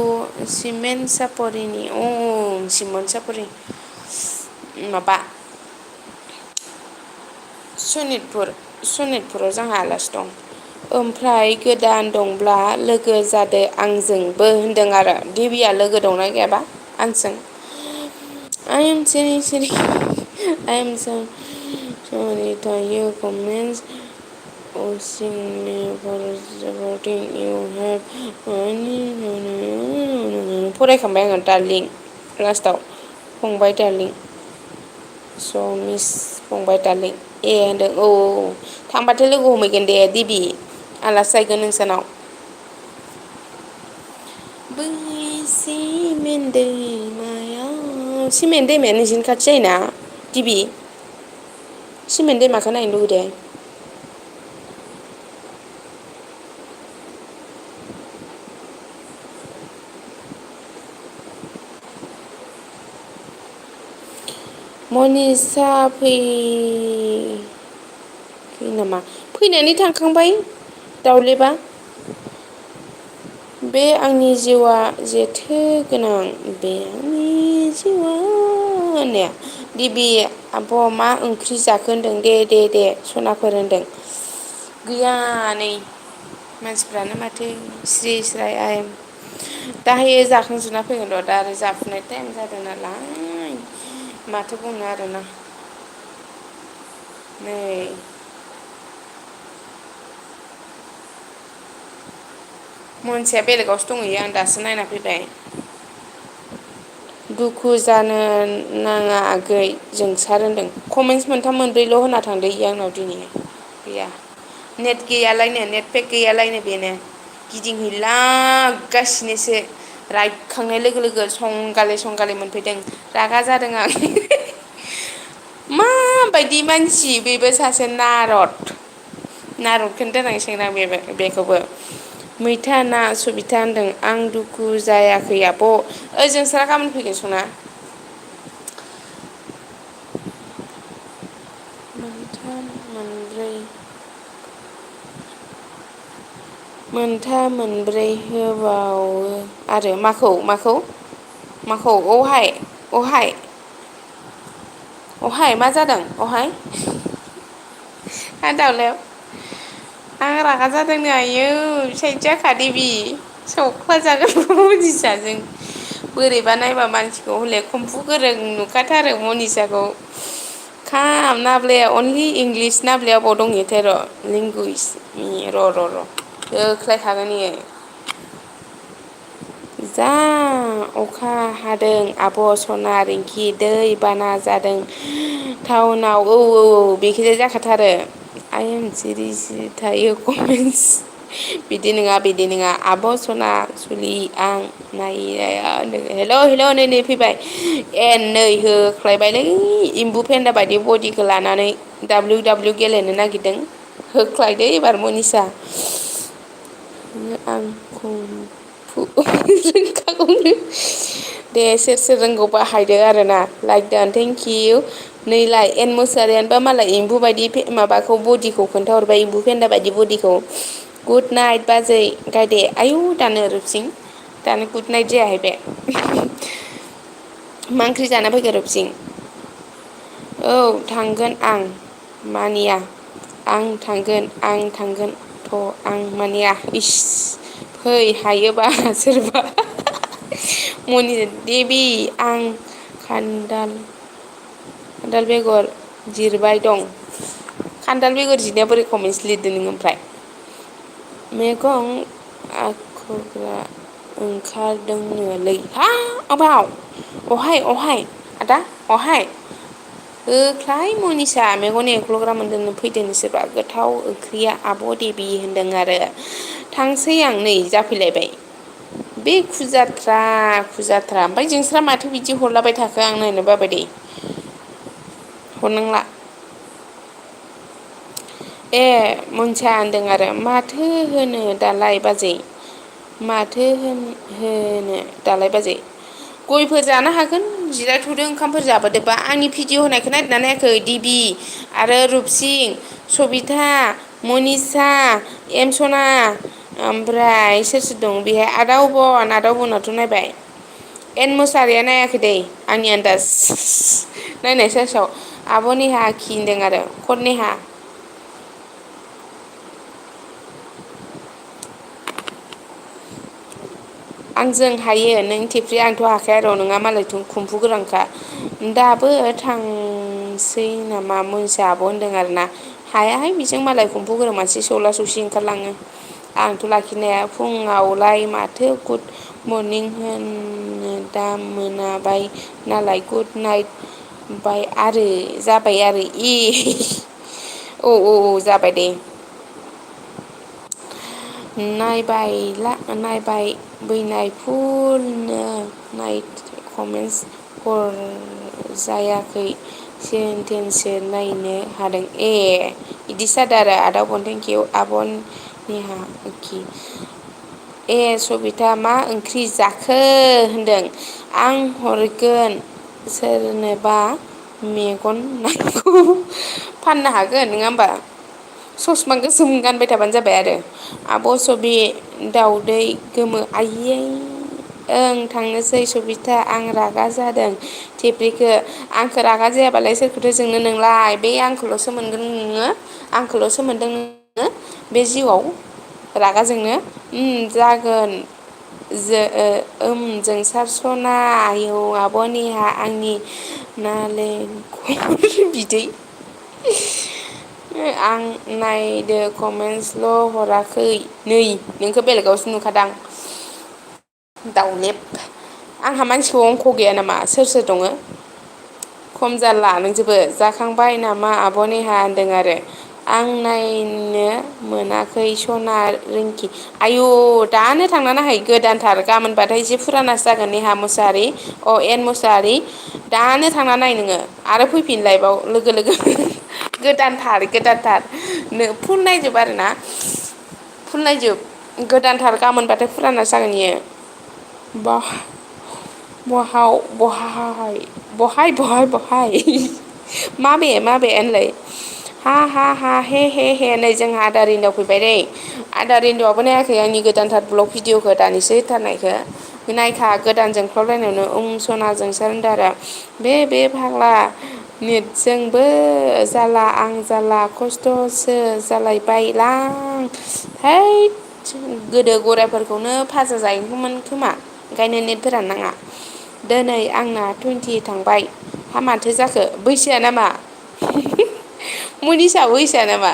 सिमेन्ट सापरिनि सिमेन्ट सापरि माबा सनितपुराव जोंहा आलासि दं ओमफ्राय गोदान दंब्ला लोगो जादो आंजोंबो होनदों आरो दिबिया लोगो दंना गैयाबा आंजों I am sorry I am so sorry that you comments watching me for supporting you have फरायखांबाय आङो डार्लिं लास्टाव फंबाय डार्लिं स' मिस फंबाय दार्लिं ए होनदों औ थांबाथाय लोगो हमहैगोन दे दिबि आलासि जाहैगोन नोंसानाव बै सिमेन्ट दैमायाव सिमेन्ट दैमाया नोंसिनि खाथि जायोना दिबि सिमेन्ट दैमाखौ नायनो लुगैदों मनिसा फै नामा फैनानै थांखांबाय दाउलेबा बे आंनि जिउआ जेथो गोनां बे आंनि जिउआ होननाया दिबि आब' मा ओंख्रि जाखो होनदों दे सनाफोर होनदों गैया नै मानसिफ्रानो माथो स्रि स्राय आइ दाहायो जाखांजुबना फैगोन र' दा आरो जाफुनाय टाइम जादों नालाय माथो बुंनो आरोना नै मोनसेया बेलेगावसो दंहैयो आं दासो नायना फैबाय दुखु जानो नाङा आगै जोंसार होनदों कमेन्टस मोनथाम मोनब्रैल' होना थांदो इयो आंनाव दिनै गैया नेट गैयालायनो नेट पेक गैयालायनो बेनो गिदिंहैलागासिनोसो रायखांनाय लोगो लोगो संगाले मोनफैदों रागा जादों आं माबायदि मानसि बेबो सासे नारदखौनो दोननांसिगोन आं बेखौबो मैथा ना सबिता होनदों आं दुखु जायाखै आब' ओइ जोंस्रा गाबोन फैगोन सना मोनथाम मोनब्रै होबावो आरो माखौ अहाय मा जादों अहाय दावलायाव आं रागा जादोंनो आयै साइद जाखा देबि सौखा जागोन मनिसाजों बोरैबा नायबा मानसिखौ हले खम्फु गोरों नुखाथारो मनिसाखौ खाम नाब्लाया अनलि इंलिस नाब्लाया अबाव दंहैयोथाय र' लेंगुवेज र' होख्लायखागोन इयो जा अखा हादों आब' सना रिंखि दै बाना जादों टाउनाव औ बेखिजाय जाखाथारो आइ एम सिरि थायो कमेन्टस बिदि नङा आब' सना सुलि आं हेल' नै फैबाय ए नै होख्लायबायलै एम्बु फेन्दा बायदि बडिखौ लानानै WW गेलेनो नागिरदों होख्लायदो एबार मनिसा आंखौ रोंखागौनो दे सोर सोर रोंगौ बाहायदो आरोना लाइक दान थेंकिउ नैलाय एन मोसारियानोबा मालाय एम्बु बायदि माबाखौ बडिखौ खोन्थाहरबाय एम्बु फेन्दा बायदि बडिखौ गुड नाइट बाजै गायदे आयु दानो रुपसिं दानो गुड नाइट जायाहाय बे मा ओंख्रि जाना फैखो रुपसिं औ थांगोन आं मानिया आं थांगोन थ' आं मानिया इस फै हायोबा सोरबा देबि आं खान्थाल बेगर जिरबाय दं खान्थाल बेगर जिरनाया बोरै कमेन्टस लिरदो नोङो ओमफ्राय मैगं आखुग्रा ओंखारदोंनोलै हा अबाव अहाय आदा अहाय होख्लाय मनिसा मेगन एग्ल'ग्रा मोनदोंनो फैदोंनो सोरबा गोथाव ओंख्रिया आब' देबि होनदों आरो थांसै आं नै जाफैलायबाय बे खुजाथ्रा ओमफ्राय जोंस्रा माथो बिदि हरलाबाय थाखो आं नायनो बाबाय दे हरनांला ए मोनसा होनदों आरो माथो होनो दालाय बाजै माथो होनो दालाय बाजै गयफोर जानो हागोन जिरायथ'दों ओंखामफोर जाबोदोंबा आंनि भिडिअ होनायखौ नायदोंना नायाखै दिबि आरो रुपसिं सबिता मनिसा एम सना ओमफ्राय सोर सोर दं बेहाय आदा अबनाथ' नायबाय एन मोसाहारिया नायाखै दै आंनि आन्दाज नायनाय सार्सआव आब' नेहा आखि होनदों आरो कट नेहा आंजों हायो नों थिफ्रि आंथ' हाखाया र' नोंहा मालायथ' खुम्फु गोरांखा दाबो थांसै नामा मोनसो आब' होनदों आरोना हायाहाय बेजों मालाय खुम्फु गोरों मानसि सौला सौसि ओंखारलाङो आंथ' लाखिनो हाया फुङावलाय माथो गुड मरनिं होनो दा मोनाबाय नालाय गुड नाइट बाय आरो जाबाय आरो औ जाबाय दे नायबाय बैनाय फुलनो नाइट कमेन्टस हरजायाखै सेन्टेन्ससो नायनो हादों बिदिसो जादों आरो आदा बन थेंकिउ आब' नेहा अके सबिता मा ओंख्रि जाखो होनदों आं हरगोन सोरनोबा मेगन नांगौ फाननो हागोन नङा होमबा ससमा गोसोम गानबाय थाबानो जाबाय आरो आब' सबि दाउदै गोमो आइयै ओं थांनोसै सबिता आं रागा जादों थिफ्रिखौ आंखौ रागा जायाबालाय सोरखौथ' जोंनो नोंलाय बे आंखौल'सो मोनगोन नोङो आंखौल'सो मोनदों नोङो बे जिउआव रागा जोंनो जागोन जोंसार सना आयौ आब' नेहा आंनि नालेंखर बिदै आं नायदो कमेन्टसल' हराखै नै नोंखौ बेलेगावसो नुखादां दाउलेब आंहा मानसिखौ अंख' गैया नामा सोर सोर दङ खम जारला नोंजोंबो जाखांबाय नामा आब' नेहा होनदों आरो आं नायनो मोनाखै सना रिंकि आयु दानो थांना नायहै गोदानथार गाबोनबाथाय एसे फुरानासो जागोन नेहा मुसाहारि एन मुसाहारि दानो थांना नाय नोङो आरो फैफिनलायबाव लोगो लोगो गोदानथार फुल नायजोब आरो ना फुल नायजोब गोदानथार गाबोनबाथाय फुराना जागोन इयो बा बहाय माबे होनलाय हा हे नै जोंहा आदा रिन्दआव फैबाय दै आदा रिन्दुआबो नायाखै आंनि गोदानथार ब्लग भिडिअखौ दानिसो होथारनायखौ नायखा गोदान जोंख्लाबलायनायावनो सना जोंसार होनदों आरो बे फाग्ला नेटजोंबो जाला आं जाला खस्थ'सो जालायबायलां हैद गोदो गराइफोरखौनो फाजा जायोमोन खोमा ओंखायनो नेटफोरानो नाङा दिनै आंना 20 थांबाय हा माथो जाखो बैसोआ नामा मनिसा बैसोआ नामा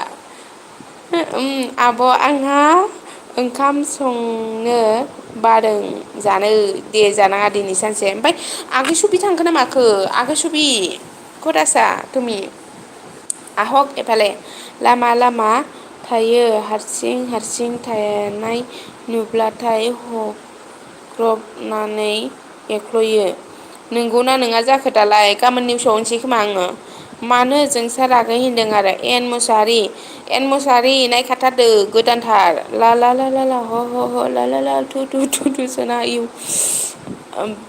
आब' आंहा ओंखाम संनो बादों जानो दे जानाङा दिनै सानसे ओमफ्राय आगै सबि थांखो ना माखो आगै सबि खरासा तुमि आहक एफाले लामा थायो हारसिं थानाय नुब्लाथाय हब्रबनानै एख्ल'यो नंगौना नङा जाखो दालाय गाबोन निउसाव होनसै खोमा आङो मानो जोंसार आगै होनदों आरो एन मुसाहारि नायखाथारदो गोदानथार ला ह ला थु सोना इउ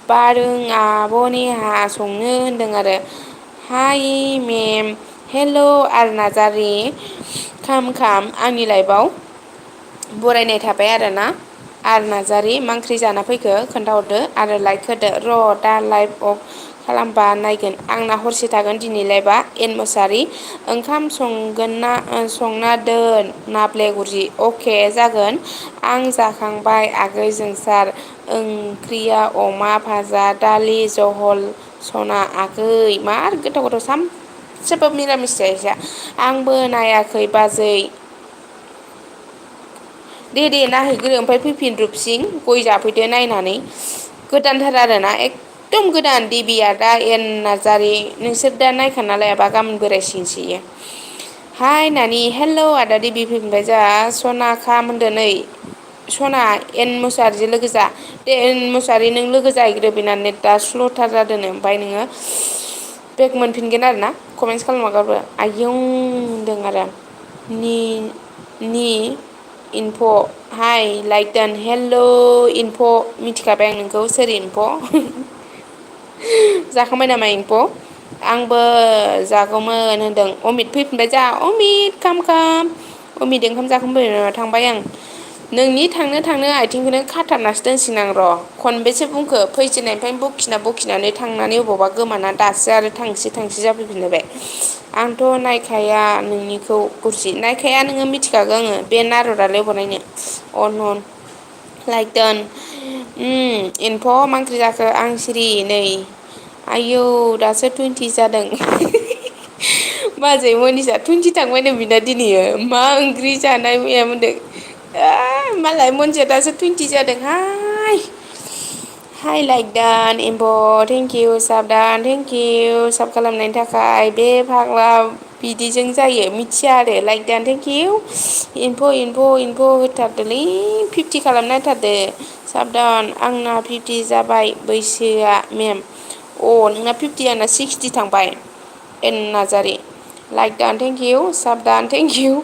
बारों आब' नेहा संनो होनदों आरो हाय मेम हेल' आरो नार्जारि खाम आंनि लाइफआव बरायनाय थाबाय आरोना आरो नार्जारि मा ओंख्रि जाना फैखो खोन्थाहरदो आरो लाइक होदो र' दा लाइभ अफ खालामबा नायगोन आंना हरसे थागोन दिनै लाइभआ एन मुसाहारि ओंखाम संना दोन नाब्ले गुरजि अके जागोन आं जाखांबाय आगै जोंसार ओंख्रिया अमा भाजा दालि जहल सना आगै मार गोथाव सानसेबो मिरामिस जाहैया आंबो नायाखै बाजै दे नायहैग्रो ओमफ्राय फैफिन गय जाफैदो नायनानै गोदानथार आरोना एकदम गोदान देबिया दा एन नार्जारि नोंसोर दा नायखाना लायाबा गाबोन बोरायसिगोनसो हाय नानि हेल' आदा देबि फैफिनबाय जा सना खाम होनदो नै सना एन मुसाहारिजों लोगो जा दे एन मुसाहारि नों लोगो जाहैग्रो बेना नेटा स्ल'थार जादोंनो ओमफ्राय नोङो बेग मोनफिनगोन आरोना कमेन्टस खालामाबाबो आयौ होनदों आरो नि इनफ' हाय लाइक दान हेल' इनफ' मिथिखाबाय आं नोंखौ सोर इनफ' जाखांबाय नामा इनफ' आंबो जागौमोन होनदों अमित फैफिनबाय जा अमित खाम अमित ओंखाम जाखांबाय नामा थांबाय आं नोंनि थांनो आथिंखौनो खाथाबनासो दोनसिगोन आं र' खनबेसे बुंखो फैजेननायनिफ्रायनो बखिनानै थांनानै अबावबा गोमाना दासो आरो थांसि जाफैफिनलायबाय आंथ' नायखाया नोंनिखौ गुरजि नायखाया नोङो मिथिखागौ आङो बे नारद आलाय अबाव नायनो अन लाइक दोन इनफ' मा ओंख्रि जाखो आं सिरि नै आयौ दासो 20 जादों। बाजै मनिसा 20 थांबायनो बिना दिनैयो मा ओंख्रि जानाय मैया मोनदों। मालाय मनजिया दासो 20 जादोंहाय। हाइ लाइक दान एम्ब' थेंक इउ साबदान थेंक इउ साब खालामनायनि थाखाय बे फाग्ला बिदिजों जायो मिथिया आरो लाइक दान थेंक इउ इनफ' होथारदोलै 50 खालामना होथारदो साबधान आंना 50 जाबाय बैसोआ मेम नोंना 50 आंना 60 थांबाय एन नार्जारि लाइक दान थेंक इउ साबधान थेंक इउ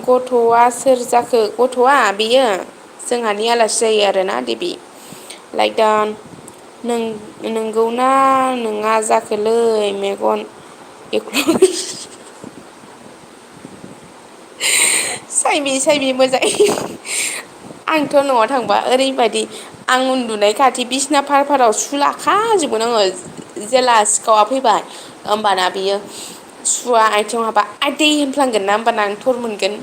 गथ'आ सोर जाखो गथ'आ बेयो जोंहानि आलासि जायो आरोना देबि लाइक दान नोंगौना नङा जाखोलै मेगन साइमि मोजां आंथ' न'आव थांबा ओरैबायदि आं उन्दुनाय खाथि बिसिना फार-फाराव सुलाखाजोबगोन आङो जेला सिखावा फैबाय होमबाना बियो सुवा आथिङाव हाबा आदै होनफ्लांगोन ना होमबाना आं थर मोनगोन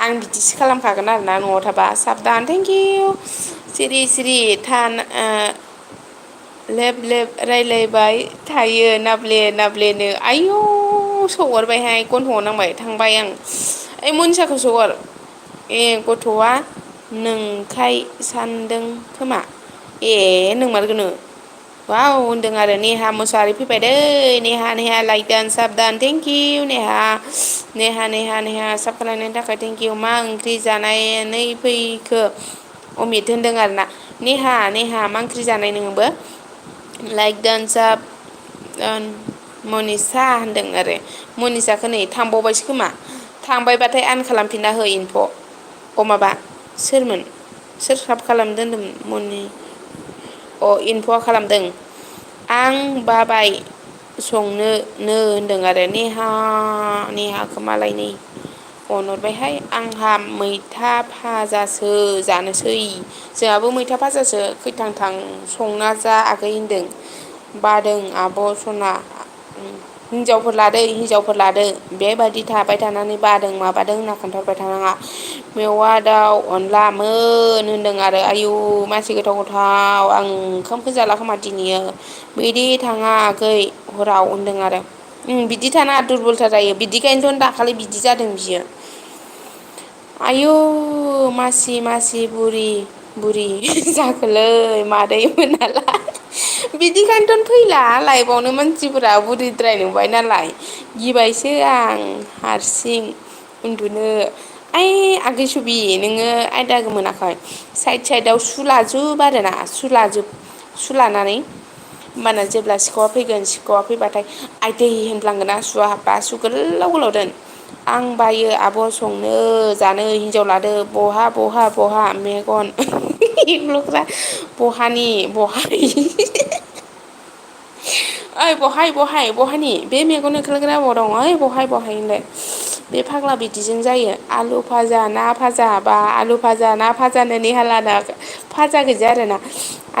आं बिदिसो खालामखागोन आरोना न'आव थाबा साबधान थेंक इउ सिरि सिरि लेब लेब रायलायबाय थायो नाब्ले-नाब्लेनो आयौ सौहरबायहाय गन्थंआव नांबाय थांबाय आं ओइ मनिसाखौ सोहर गथ'आ नोंखाय सानदों खोमा नोंमारगोनो वाव होनदों आरो नेहा मोसाहारि फैबाय दै नेहा लाइक दान साबदान थेंक इउ नेहा साब खालायनायनि थाखाय थेंक इउ मा ओंख्रि जानानै फैखो अमित होनदों आरोना नेहा मा ओंख्रि जानाय नोंबो लाइक दान साब मनिसा होनदों आरो मनिसाखौ नै थांबावबायसो खोमा थांबायबाथाय आन खालामफिनना हो इनफ' माबा सोरमोन सोर साब खालामदो होनदोंमोन इनफ'आ खालामदों आं बाबाय संनो होनदों आरो नेहाखौ मालायनि अनहरबायहाय आंहा मैथा भाजासो जानोसै जोंहाबो मैथा भाजासो खैथांथां संना जा आगै होनदों बादों आब' सना हिनजावफोर लादो बेबायदि थाबाय थानानै बादों माबादों होनना खोन्थाहरबाय थानाङा मेवा दाउ अनला मोन होनदों आरो आयु मानसि गोथाव आं ओंखामखौ जाला खोमा दिनैयो बिदि थाङा आगै हराव होनदों आरो बिदि थानाङा दुरबलथा जायो बिदिखायनोथ' दाखालि बिदि जादों बियो आयु मासि बुरि जाखोलै मादै मोनालाय बिदिखायनोथ' फैला लाइफआवनो मानसिफोरा बुरिद्राय नुबाय नालाय गिबायसो आं हारसिं उन्दुनो आगै सुबि नोङो आयदा मोनाखै साइदआव सुलाजोब आरोना सुलानानै होमबाना जेब्ला सिखावा फैगोन सिखावा फैबाथाय आइदै होनफ्लांगोना सुवा हाबबा सु गोलाव दोन आं बायो आब' संनो जानो हिनजाव लादो बहा मेगन बहानि ओइ बहानि बे मेगन ओख्लोग्रा अबाव दं ओइ बहाय होनलाय बे फाग्ला बिदिजों जायो आलु भाजा ना भाजा बा आलु भाजा ना भाजानो नेहालाना भाजा गोजा आरोना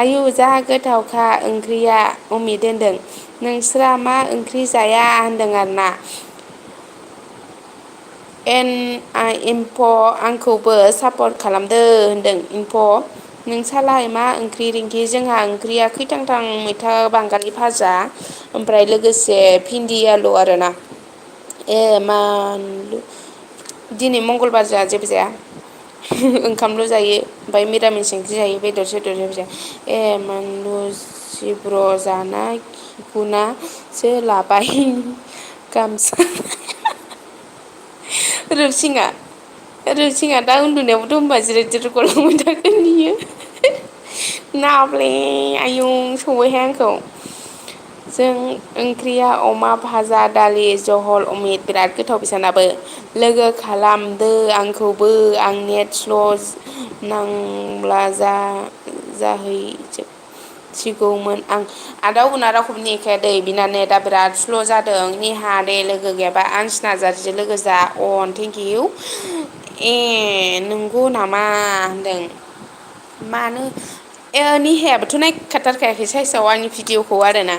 आयु जा गोथावखा ओंख्रिया अमित होनदों नोंस्रा मा ओंख्रि जाया होनदों आरोना इनफ' आंखौबो सापर्ट खालामदो होनदों इनफ' नोंसालाय मा ओंख्रि रिंखि जोंहा ओंख्रिया खैथांथां मैथा बांगालि भाजा ओमफ्राय लोगोसे भिन्दि आलु आरोना दिनै मंगलबार जोंहा जेबो जाया ओंखामल' जायो ओमफ्राय मिरामिस ओंख्रि जायो बेदर सेदर जेबो जाया सिब्र' जाना खिगुनासो लाबाय गामसा रोसिङा दा उन्दुनायावबोथ' होनबा जिराय गलांबाय थागोन बियो आयौ सौबायहाय आंखौ जों ओंख्रिया अमा भाजा दालि जहल अमित बिराद गोथाव बिसानाबो लोगो खालामदो आंखौबो आं नेट स्ल' नांब्ला जाहैसिगौमोन आं आदाव गुना रावखौबो नेखाया दै बिना नेटआ बिराद स्ल' जादों नेहा दे लोगो गैयाबा आनस नार्जारिजों लोगो जा थेंक इउ नंगौ नामा होनदों मानो निहायाबोथ' नायखाथारखायाखै साइसआव आंनि भिडिअखौ आरोना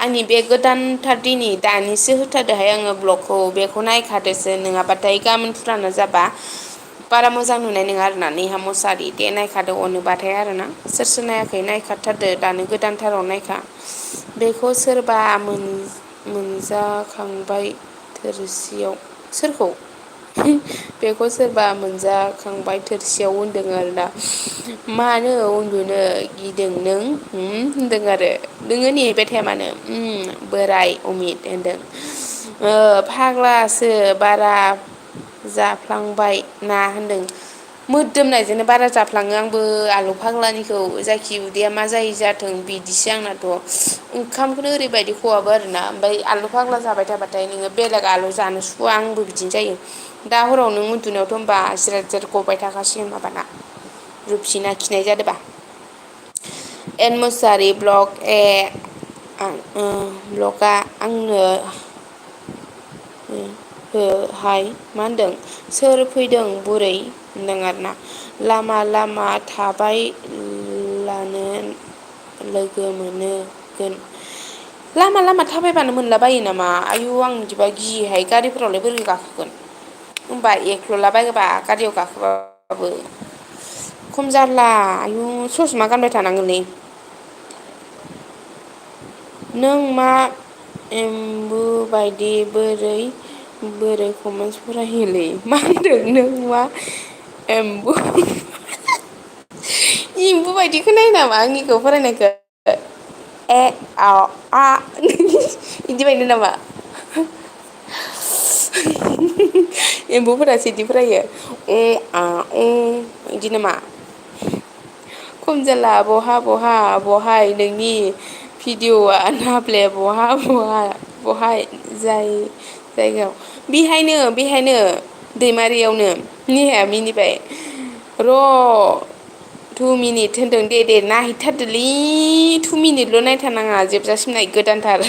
आंनि बे गोदानथार दिनै दानिसो होथारदोंहाय आङो ब्लगखौ बेखौ नायखादोसो नङाबाथाय गाबोन फुराना जाबा बारा मोजां नुनाय नङा आरोना नेहा मुसाहारि दे नायखादो अनोबाथाय आरोना सोर सोर नायाखै नायखाथारदो दानो गोदानथाराव नायखा बेखौ सोरबा मोनजाखांबाय थोरसियाव सोरखौ बेखौ सोरबा मोनजाखांबाय थोरसियाव होनदों आरोना मानो उन्दुनो गिदों नों होनदों आरो नोङो नेबाय थाया मानो बोराय अमित होनदों फाग्लासो बारा जाफ्लांबाय ना होनदों मोदोमनायजोंनो बारा जाफ्लाङो आंबो आलु फाग्लानिखौ जायखि उदैया मा जायो जाथों बिदिसो आंनाथ' ओंखामखौनो ओरैबायदि खहाबो आरोना ओमफ्राय आलु फाग्ला जाबाय थाबाथाय नोङो बेलेग आलु जानो सुखुवा आंबो बिदिनो जायो दा हराव नों उन्दुनायावथ' होनबा ज्रेद ज्रेद गबाय थाखासिगोन माबाना रुपसिना खिनाय जादोंबा एन मुसाहारि ब्लगआ आंनो हाय मा होनदों सोर फैदों बुरै होनदों आरोना लामा लामा थाबाय लानो लोगो मोनगोन लामा लामा थाबायबानो मोनला बायो नामा आयु आं बिदिबा गियोहाय गारिफोरावलाय बोरै गाखोगोन होमबा एक्ल'लाबायबा गारियाव गाखोबाबो खम जारला आयु ससमा गानबाय थानांगोनलै नों मा एम्बु बायदि बोरै कमेन्टस फरायोलै मा होनदों नों मा एम्बु एम्बु बायदि खोनायो नामा आंनिखौ फरायनायखौ ए आ बिदि बायदि नामा एम्बुफोरासो बिदि फरायो बिदि नामा खम जाला बहाय नोंनि भिडिअ'आ नाब्ले बहाय जायगायाव बेहायनो दैमारियावनो नेहाया मिनिबाय र' 2 मिनिट होनदों दे नायहैथारदोलै 2 मिनिटल' नायथारनाङा जोबजासिम नाय गोदानथार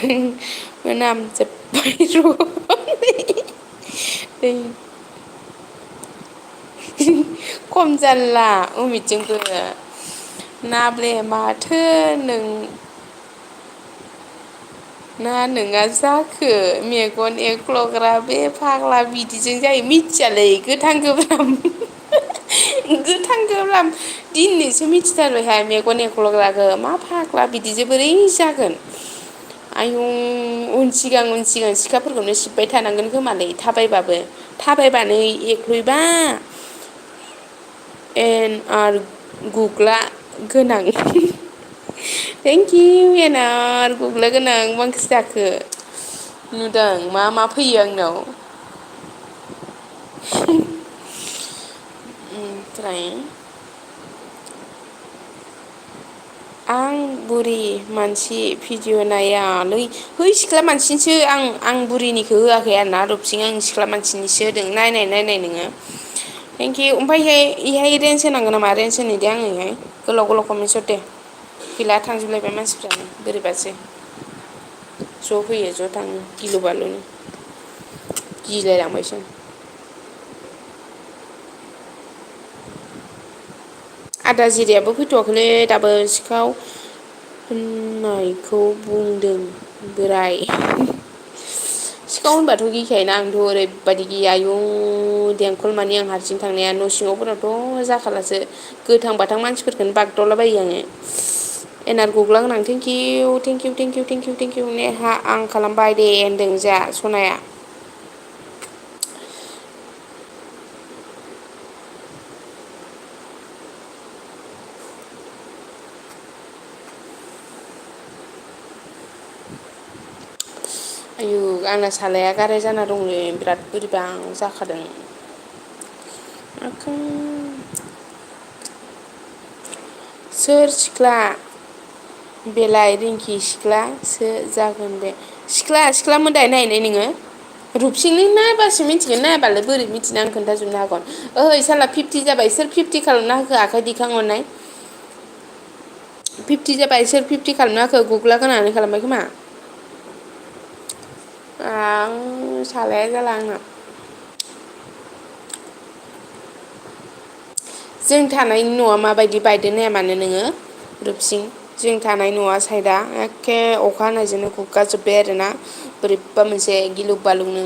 मोनामजोब्बाय र' खम जारला अमितजोंबो नाब्ले माथो ना नोंहा जाखो मेगन एक्ल'ग्रा बे फाग्ला बिदिजों जायो मिथियालै गोथां गोब्राम दिनैसो मिथिथारबायहाय मेगन एख्ल'ग्राखौ मा फाग्ला बिदिजों बोरै जागोन आयु उन सिगां सिखाफोरखौनो सिबबाय थानांगोन खोमालै थाबायबानो एख्ल'योबा गुग्ला गोनां थेंकिउ एनार गुग्ला गोनां मा ओंख्रि जाखो नुदों मा फैयो आंनाव ओमफ्राय आं बुरि मानसि भिडिअ नायालै है सिख्ला मानसिनिसो आं बुरिनिखौ होआखै आरोना रुपसिं आं सिख्ला मानसिनिसो होदों नायनाय नोङो थेंकिउ ओमफ्राय इहाय रेन्ज होनांगौ नामा रेन्ज होनो दे आङो इहाय गोलाव कमेन्टस हर दे गैला थांजोबलायबाय मानसिफ्रानो बोरैबासो ज' फैयो ज' थाङो गिलु बालुनो गिलायलांबायसो आदा जिरियाबो फैथ'वाखैलै दाबो सिखाव होननायखौ बुंदों बोराय सिखाव होनबाथ' गिखायोना आंथ' ओरैबायदि गियो आयु देंखल मानि आं हारसिं थांनाया न' सिङावफोरावथ' जाखालासो गोथां बाथां मानसिफोरखौनो बागदावलाबायो आङो एनार गुग्ला गोनां थेंकिउ नेहा आं खालामबाय दे होनदों जा सनाया आयु आंना सालाया गाराय जाना दंलै बिराद बोरैबा जाखादों सोर सिख्ला बेलाय रिंकि सिख्लासो जागोन बे सिख्ला मोदाय नायनाय नोङो रुपसिंनि नायबासो मिथिगोन नायाबालाय बोरै मिथिनो आं खोन्थाजोबनो हागोन ओइ साला 50 जाबाय सोर 50 खालामना होखो आखाइ दिखांहरनाय 50 जाबाय सोर 50 खालामना होखो गुग्ला गोनाङानो खालामबाय खोमा सालाया जाला आंना जों थानायनि न'आ माबायदि बायदों नाया मानो नोङो रुपसिं जों थानाय न'आ साइदआ एखे अखा हानायजोंनो गुगाजोब्बाय आरोना बोरैबा मोनसे गिलु बालुनो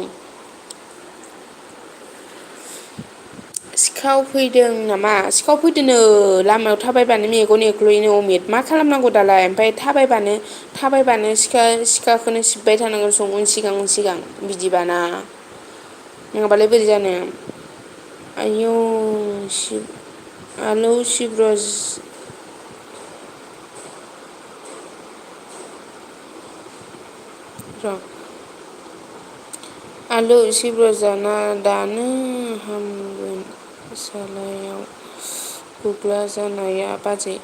सिखाव फैदों नामा सिखाव फैदोंनो लामायाव थाबायबानो मेगन एख्ल'यैनो अमित मा खालामनांगौ दालाय ओमफ्राय थाबायबानो सिखाखौनो सिबबाय थानांगौ उन सिगां बिदिबाना नङाबालाय बोरै जानो आयौ आलौ सिब्र'ज र' आलु सिब्र' जाना दानो हामगोन सालायाव गुग्ला जानाया बाजै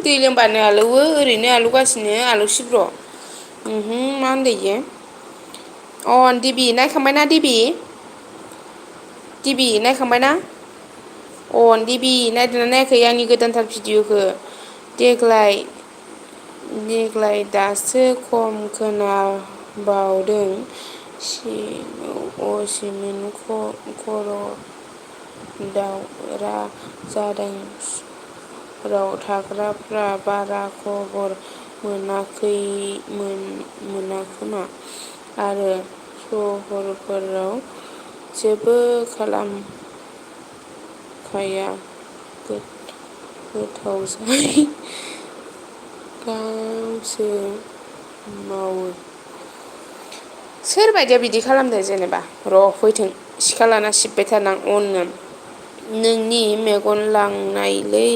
दै लोंबानो आलौवो ओरैनो आलौगासिनो आलौ सिब्र' मा होनदों इयो देबि नायखांबायना देबि नायखांबायना देबि नायदोंना नायाखै आंनि गोदानथार भिडिअ'खौ देग्लाय दासो खम खोनाबावदों सिमेन्ट खर' दावरा जादों राव थाग्राफ्रा बारा खबर मोनाखोमा आरो सहरफोराव जेबो खालामखाया गोथाव जायो गावसो मावो सोरबायदिया बिदि खालामदों जेनेबा र' फैथों सिखा लाना सिबबाय थानां अननो नोंनि मेगन लांनायलै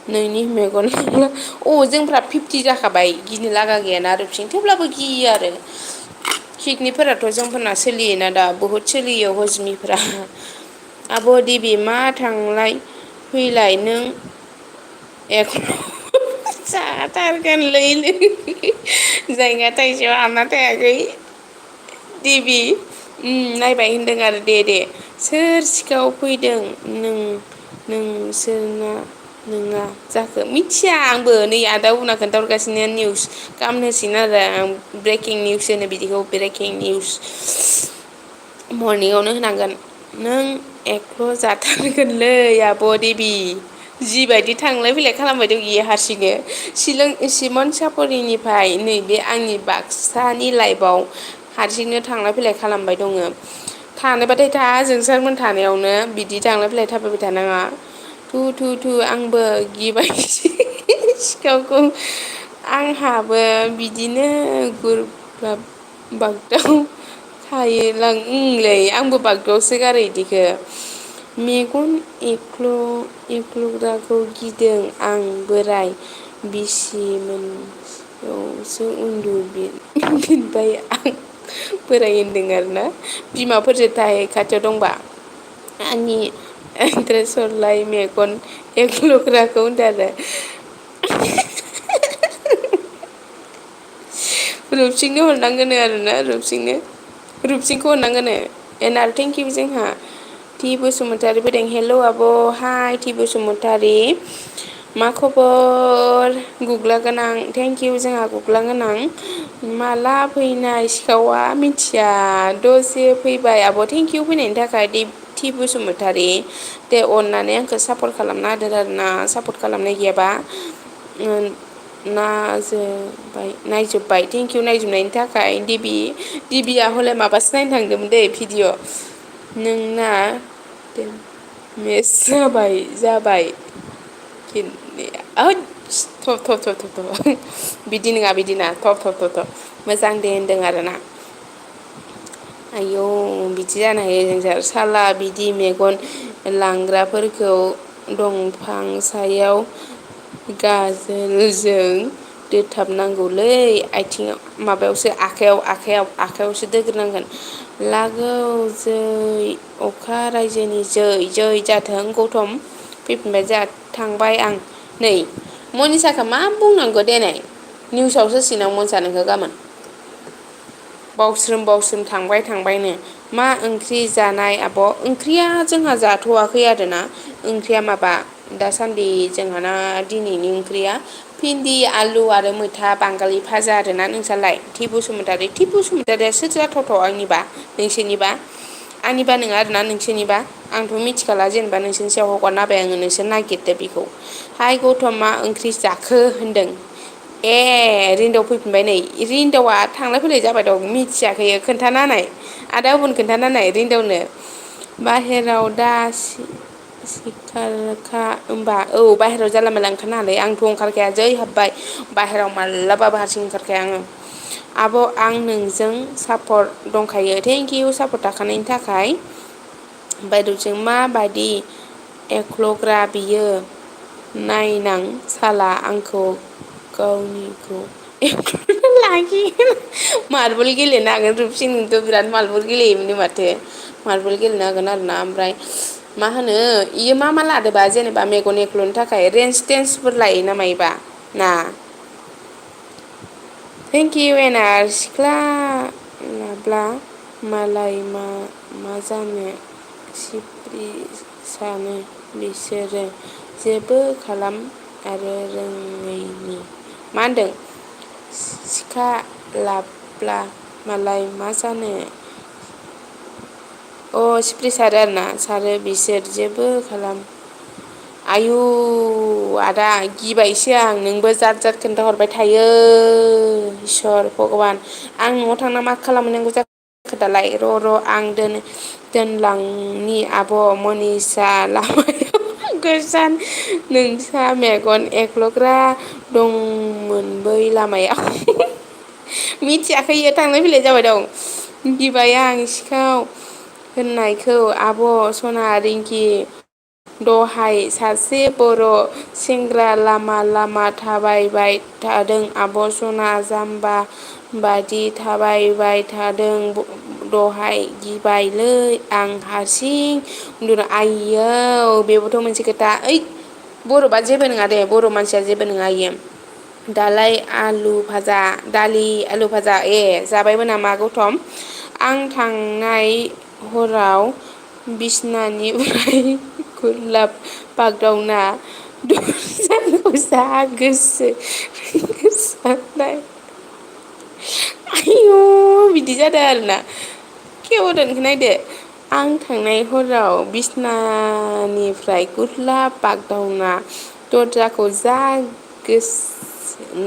नोंनि मेगन जोंफ्रा 50 जाखाबाय गिनो लागा गैयाना रुपसिं थेवब्लाबो गियो आरो पिकनिकफोराथ' जोंफोरना सोलियोना दा बहुद सोलियो हजमिफ्रा आब' देबि मा थांलाय फैलाय नों जाथारगोनलै जायगा थाइसेयाव हाबना थायाखै देबि नायबाय होनदों आरो दे सोर सिखाव फैदों नोंसोरना नङा जाखो मिथिया आंबो नै आदा उना खोन्थाहरगासिनो निउस खालामनोसिनो आरो आं ब्रेकिं निउस होनो बिदिखौ ब्रेकिं निउस मर्निंआवनो होनांगोन नों एकल' जाथारगोनलै आब' देबि जिबायदि थांलाय फैलाय खालामबाय दं इयो हारसिंनो सिमोन सापरिनिफ्राय नैबे आंनि बाक्सानि लाइफआव हारसिंनो थांलाय फैलाय खालामबाय दङ थानोबाथाय था जोंसारमोन थानायावनो बिदि थांलाय फैलाय थाबायबाय थानाङा थु आंबो गिबायसो सिखावखौ आंहाबो बिदिनो गुरब्राब बागदाव थायोलांलै आंबो बागदावसो गारो इदिखो मेगन एख्ल'ग्राखौ गिदों आं बोराय बिसि मोनसेयावसो उन्दुफिनबाय आं बोराय होनदों आरोना बिमाफोरजों थायो खाथियाव दंबा आंनि एद्रेसरलाय मेगन एख्ल'ग्राखौ होनदों आरो रुपसिंनो हरनांगोनो आरोना रुपसिंखौ हरनांगोनो एनार थेंकिउ जोंहा टि बसुमतारी फैदों हेल' आब' हाय टि बसुमतारी मा खबर गुग्ला गोनां थेंकिउ जोंहा गुग्ला गोनां माला फैनाय सिखावा मिथिया दसे फैबाय आब' थेंकिउ फैनायनि थाखाय टि बसुमतारी दे अननानै आंखौ सापर्ट खालामना होदो आरोना सापर्ट खालामनाय गैयाबा नायजोब्बाय थेंकिउ नायजोबनायनि थाखाय दिबिया हले माबासो नायनो थांदोंमोन दे भिडिअ नोंना मिस जाबाय बिदि नङा थ' मोजां दे होनदों आरोना आयौ बिदि जानो हायो जोंसार साला बिदि मेगन लांग्राफोरखौ दंफां सायाव गाजोलजों दोथाबनांगौलै आथिङाव माबायावसो आखायावसो दोग्रोनांगोन लागौ जै अखा रायजोनि जै जाथों गौतम फैफिनबाय जा थांबाय आं नै मनिसाखौ मा बुंनांगौ देनाय निउसावसो होसिगोन आं मनिसा नोंखौ गाबोन बावस्रोम थांबायनो मा ओंख्रि जानाय आब' ओंख्रिया जोंहा जाथ'वाखै आरोना ओंख्रिया माबा दासान्दि जोंहाना दिनैनि ओंख्रिया भिन्दि आलु आरो मैथा बांगालि भाजा आरोना नोंसालाय टि बसुमतारिया सोर जाथावथाव आंनिबा नोंसोरनिबा आंनिबा नङा आरोना नोंसोरनिबा आंथ' मिथिखाला जेनेबा नोंसोरनि सायाव हगारना होबाय आङो नोंसोर नागिरदो बेखौ हाय गौतम मा ओंख्रि जाखो होनदों ए रिन्दाव फैफिनबाय नै रिन्दावा थांलाय फैलाय जाबाय दं मिथियाखै खोन्थाना होनाय आदा बुन खोन्थाना होनाय रिन्दावनो बाहेराव दा सिखारखा होमबा औ बाहेरायाव जाला माला ओंखारनाङालै आंथ' ओंखारखाया जै हाबबाय बाहेरायाव मालाबाबो हारसिं ओंखारखाया आङो आब' आं नोंजों सापर्ट दंखायो थेंक इउ सापर्ट थाखानायनि थाखाय बायद'जों माबादि एक्लग्रा बियो नायनां साला आंखौ गावनिखौ लाखि मार्बल गेलेनो हागोन रुपसि नोंथ' बिराद मार्बल गेलेयोमोन माथो मार्बल गेलेनो हागोन आरोना ओमफ्राय मा होनो इयो मा लादोंबा जेनेबा मेगन एक्ल'नो थाखाय रेन्स टेन्सफोर लायो ना मायोबा ना थेंक इउ एनार सिख्ला लाब्ला मालाय मा जानो सिप्रि सानो बिसोरो जेबो खालाम आरो रोङैनि मा होनदों सिखा लाब्ला मालाय मा जानो सिप्रि सारो आरोना सारो बिसोर जेबो खालाम आयु आदा गिबायसो आं नोंबो जाद जाद खोन्थाहरबाय थायो इसोर भगबान आं न'आव थांना मा खालामहैनांगौ जाखो दालाय र' आं दोनलांनि आब' मनिसा लामायाव गोजान नोंसा मेगन एक्लग्रा दंमोन बै लामायाव मिथियाखै इयो थांलाय फैलाय जाबाय दं गिबाय आं सिखाव होननायखौ आब' सना रिंकि दहाय सासे बर' सेंग्रा लामा लामा थाबायबाय थादों आब' सना जाम्बा बादि थाबायबाय थादों दहाय गिबायलै आं हारसिं उन्दुनो आइयौ बेबोथ' मोनसे खोथा ओइ बर'बा जेबो नङा दे बर' मानसिया जेबो नङा इयो दालाय दालि आलु भाजा जाबायबो नामा गौथम आं थांनाय हराव बिसनानिफ्राय गुरलाब बागदावना दरजाखौ जा गोसानाय आयु बिदि जादों आरोना खेवदोनखौ नायदो आं थांनाय हराव बिसनानिफ्राय गुरलाब बागदावना दरजाखौ जा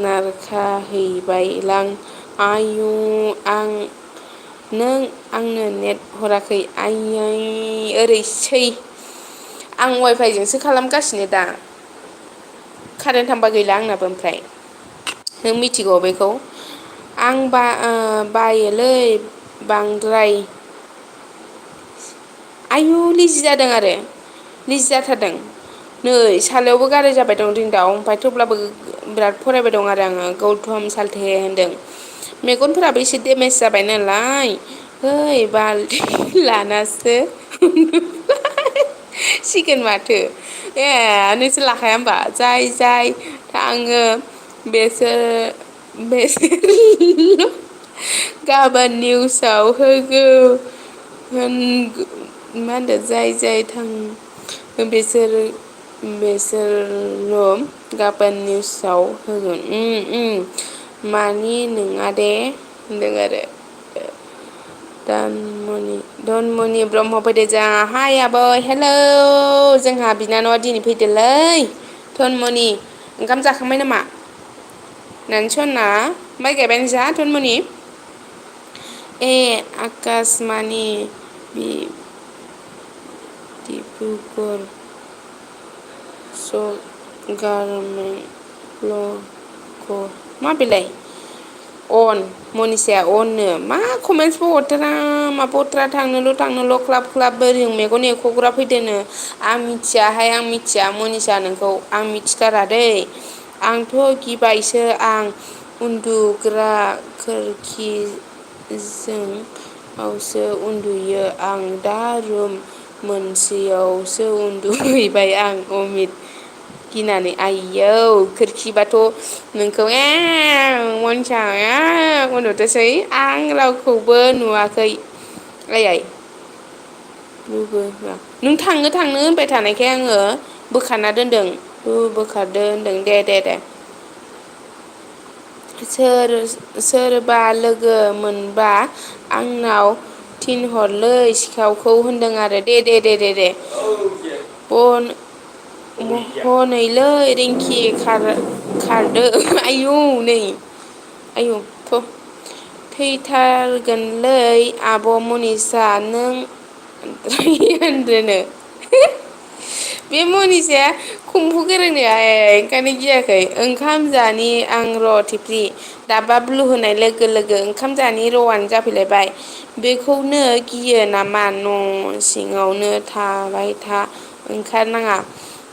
नारखाहैबायलां आयु नों आंनो नेट हराखै आयै ओरैसै आं वाइफाइजोंसो खालामगासिनो दा कारेन्ट थांबा गैला आंनाबो ओमफ्राय नों मिथिगौ बेखौ आं बायोलै बांद्राय आयु लिजि जादों आरो लिजि जाथारदों नै सालायावबो गाराय जाबाय दं रिन्दाव ओमफ्राय थेवब्लाबो बिराद फरायबाय दं आरो आङो गौथम सालथे होनदों मेगनफोराबो एसे देमेज जाबाय नालाय है बाल्थिं लानासो सिगोन माथो नोंसोर लाखाया होमबा जाय थाङो बेसोर गाबोन निउसाव मा होनदों जाय थाङो बेसोरल' गाबोन निउसाव होगोन मानि नङा दे होनदों आरो धनमनि ब्रह्म फैदो जोंहा हाय आबै हेलौ जोंहा बिनानावआ दिनै फैदोलै धनमनि ओंखाम जाखांबाय नामा होननानै सना माइ गायबाय नोंसा धनमनि आकाशमानि डिब्रुगर मा बेलाय मनिसाया अननो मा कमेन्टसबो हरथारा माबो हरथारा थांनोल' ख्लाब बोरै मेगन एखग्रा फैदोनो आं मिथिया मनिसा नोंखौ आं मिथिथारा दै आंथ' गिबायसो आं उन्दुग्रा खोरखिजों आवसो उन्दुयो आं दा रुम मोनसेयावसो उन्दुहैबाय आं अमित गिनानै आइयौ खोरखिबाथ' नोंखौ मनिसा उन्दुथोसै आं रावखौबो नुवाखै आइ नों थांनो होनबाय थानायखाय आङो बोखारना दोनदों बोखारदो होनदों दे सोरबा लोगो मोनबा आंनाव थिनहरलै सिखावखौ होनदों आरो दे हनैलै रिंकि खारदो आयौ नै आयौ थ' थैथारगोनलै आब' मनिसा नों होनद्रोनो बे मनिसाया कमफु गोरोंनो ओंखायनो गियाखै ओंखाम जानि आं र' थिफ्रि दाबा ब्लु होनाय लोगो लोगो ओंखाम जानि र'आनो जाफैलायबाय बेखौनो गियो नामा न' सिङावनो थाबाय था ओंखारनाङा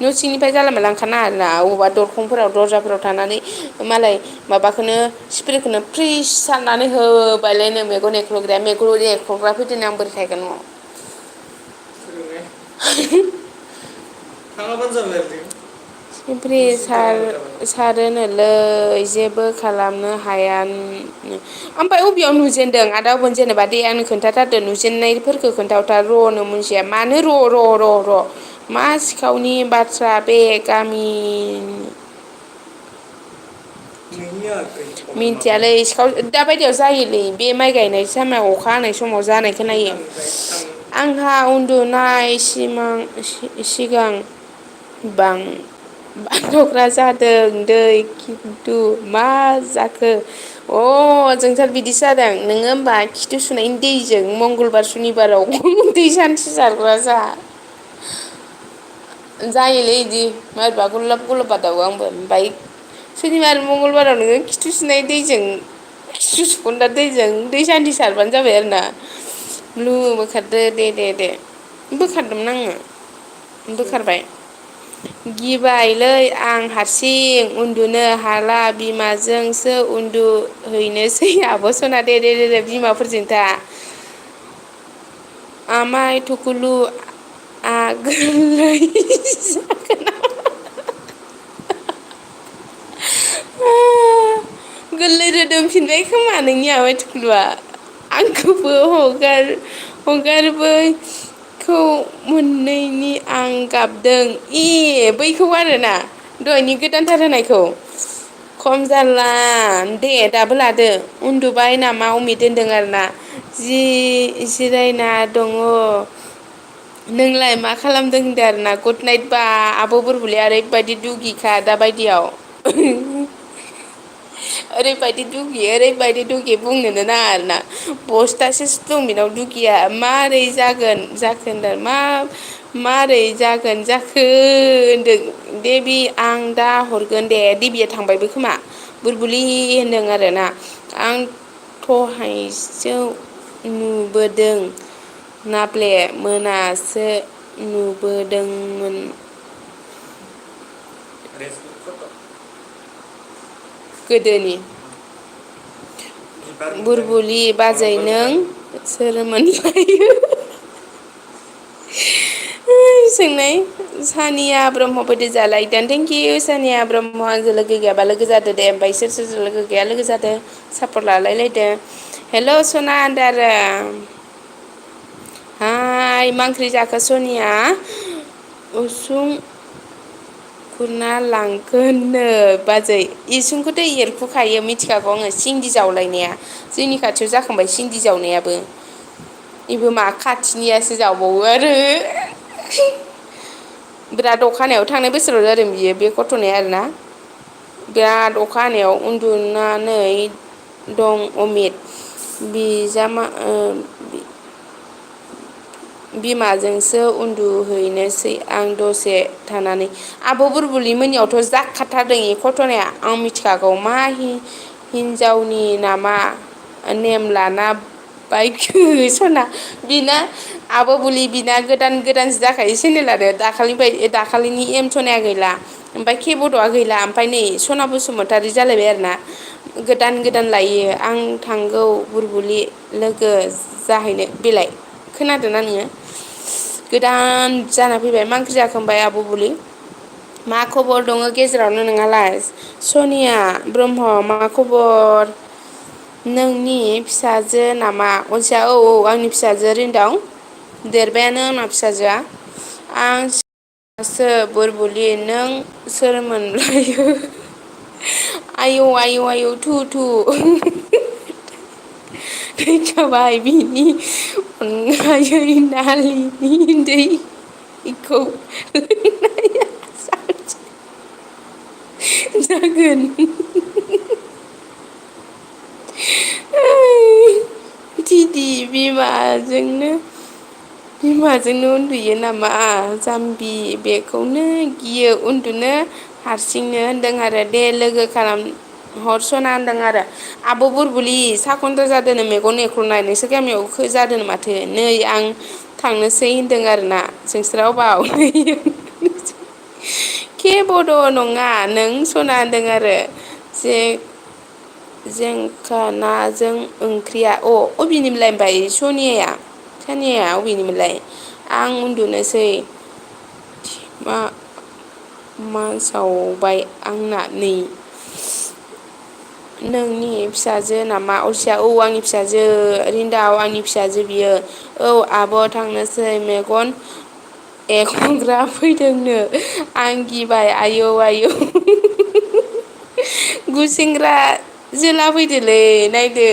न' सिंनिफ्राय जानला मोनला ओंखारनाङा आरोना अबावबा दरखंफोराव दरजाफोराव थानानै मालाय माबाखौनो स्प्रेखौनो फ्रिस सारनानै होबायलायनो मेगन एख्ल'ग्राया मेगन एख्ल'ग्रा फैदों आं बोरै थागोन न'आव थाङाबानो जाबाय आरो सिमफ्रि सारोनोलै जेबो खालामनो हाया ओमफ्राय अबेयाव नुजेनदों आदा अबन जेनेबा दे आंनो खोन्थाथारदो नुजेननायफोरखौ खोन्थाहरथार र'नो मोनथिया मानो र' मा सिखावनि बाथ्रा बे गामिनि मिन्थियालै सिखाव दाबायदियाव जायोलै बे माइ गायनाय समाव अखा हानाय समाव जानाय खोनायो आंहा उन्दुनाय सिगां बानदग्रा जादों दै खिन्थु मा जाखो जोंसार बिदिसो जादों नोङो होमबा खिथु सुनायनि दैजों मंगलबार सुनिबाराव दै सान्थि सारग्रा जा जायोलै बिदि मारैबा गलाब गलाब बादावो आंबो ओमफ्राय सुनिबार मंगलबाराव नोङो खिथु सुनाय दैजों खिथु सुखोनदा दैजों दै सान्थि सारबानो जाबाय आरो ना ब्लु बोखारदो दे बोखारदोंमोन आङो बोखारबाय गिबायलै आं हारसिं उन्दुनो हाला बिमाजोंसो उन्दुहैनोसै आब' सना दे बिमाफोरजों था आमाय थुखुलु आ गोरलै गोरलै रोदोमफिनबाय खोमा नोंनि आमाय थुख्लुआ आंखौबो हगारबैखौ मोननैनि आं गाबदों बैखौ आरोना दहायनि गोदानथार होनायखौ खम जाला दे दाबो लादो उन्दुबाय नामा अमित दोनदों आरोना जिरायना दङ नोंलाय मा खालामदों होनदों आरोना गुड नाइट बा आब' बुरबुलिया ओरैबायदि दुगिखा दा बायदियाव ओरैबायदि दुगि बुंनोनो नाङा आरोना बस्थासेसो दं बेनाव दुगिया मारै जागोन जाखो होनदों मारै जागोन जाखो होनदों देबि आं दा हरगोन दे देबिया थांबायबो खोमा बुरबुलि होनदों आरोना आं दहायसो नुबोदों नाब्ले मोनासो नुबोदोंमोन गोदोनि बुरबुलि बाजै नों सोरमोनलायो सोंनाय सानिया ब्रह्म बायदि जालायदों थेंकिउ सानिया ब्रह्म आंजों लोगो गैयाबा लोगो जादो दे ओमफ्राय सोरजों लोगो गैया लोगो जादो सापर्ट लालायलायदो हेल' सना आदारा हाय मा ओंख्रि जाखो सनिया उसुं खुरना लांगोननो बाजै इसुंखौथ' एरखुखायो मिथिखागौ आङो सिंगि जावलायनाया जोंनि खाथियाव जाखांबाय सिंगि जावनायाबो बेबो मा खाथिनियासो जावबावो आरो बिराद अखा हानायाव थांनाय बोसोराव जादों बियो बे घटनाया आरोना बिराद अखा हानायाव उन्दुनानै दं अमित बिमाजोंसो उन्दुहैनोसै आं दसे थानानै आब' बुरबुलि मोननियावथ' जाखाथारदों ए घटनाया आं मिथिखागौ मा हिन्जावनि नामा नेम लाना बायखो सना बिना आब' बुलि बिना गोदानसो जाखायो सेनेलानो दाखालिनि एम सनाया गैला ओमफ्राय केब'दआ गैला ओमफ्राय नै सना बसुमतारी जालायबाय आरोना गोदान लायो आं थांगौ बुरबुलि लोगो जाहैनो बेलाय खोनादोंना नोङो गोदान जाना फैबाय मा ओंख्रि जाखो होमबाय आब' बुलि मा खबर दङ गेजेरावनो नोंहालाय सनिया ब्रह्म मा खबर नोंनि फिसाजो नामा अलसिया औ आंनि फिसाजो रिन्दाव देरबायानो आंना फिसाजोआ आं सो बुरबुलि नों सोरमोनलायो आयौ थु थैखाबाय बिनि अनगायै नालिनि दैखौ जागोन दिदि बिमाजोंनो उन्दुयो नामा जाम्बि बेखौनो गियो उन्दुनो हारसिंनो होनदों आरो दे लोगो खालाम हर सना होनदों आरो आब' बुरबुलि साखन्त्र जादों मेगन एख्ल'नाय नोंसोर गामियाव जादों माथो नै आं थांनोसै होनदों आरोना जोंस्रा अबाव केबद' नङा नों सना होनदों आरो जे जेंखा नाजों ओंख्रिया अबेनिमोनलाय ओमफ्राय सनियाया अबेनिमोनलाय आं उन्दुनोसै मा सावबाय आंना नै नोंनि फिसाजो नामा अलसिया औ आंनि फिसाजो रिन्दाव आंनि फिसाजो बियो औ आब' थांनोसै मेगन एखग्रा फैदोंनो आं गिबाय आयौ आयौ गुसेंग्रा जोला फैदोलै नायदो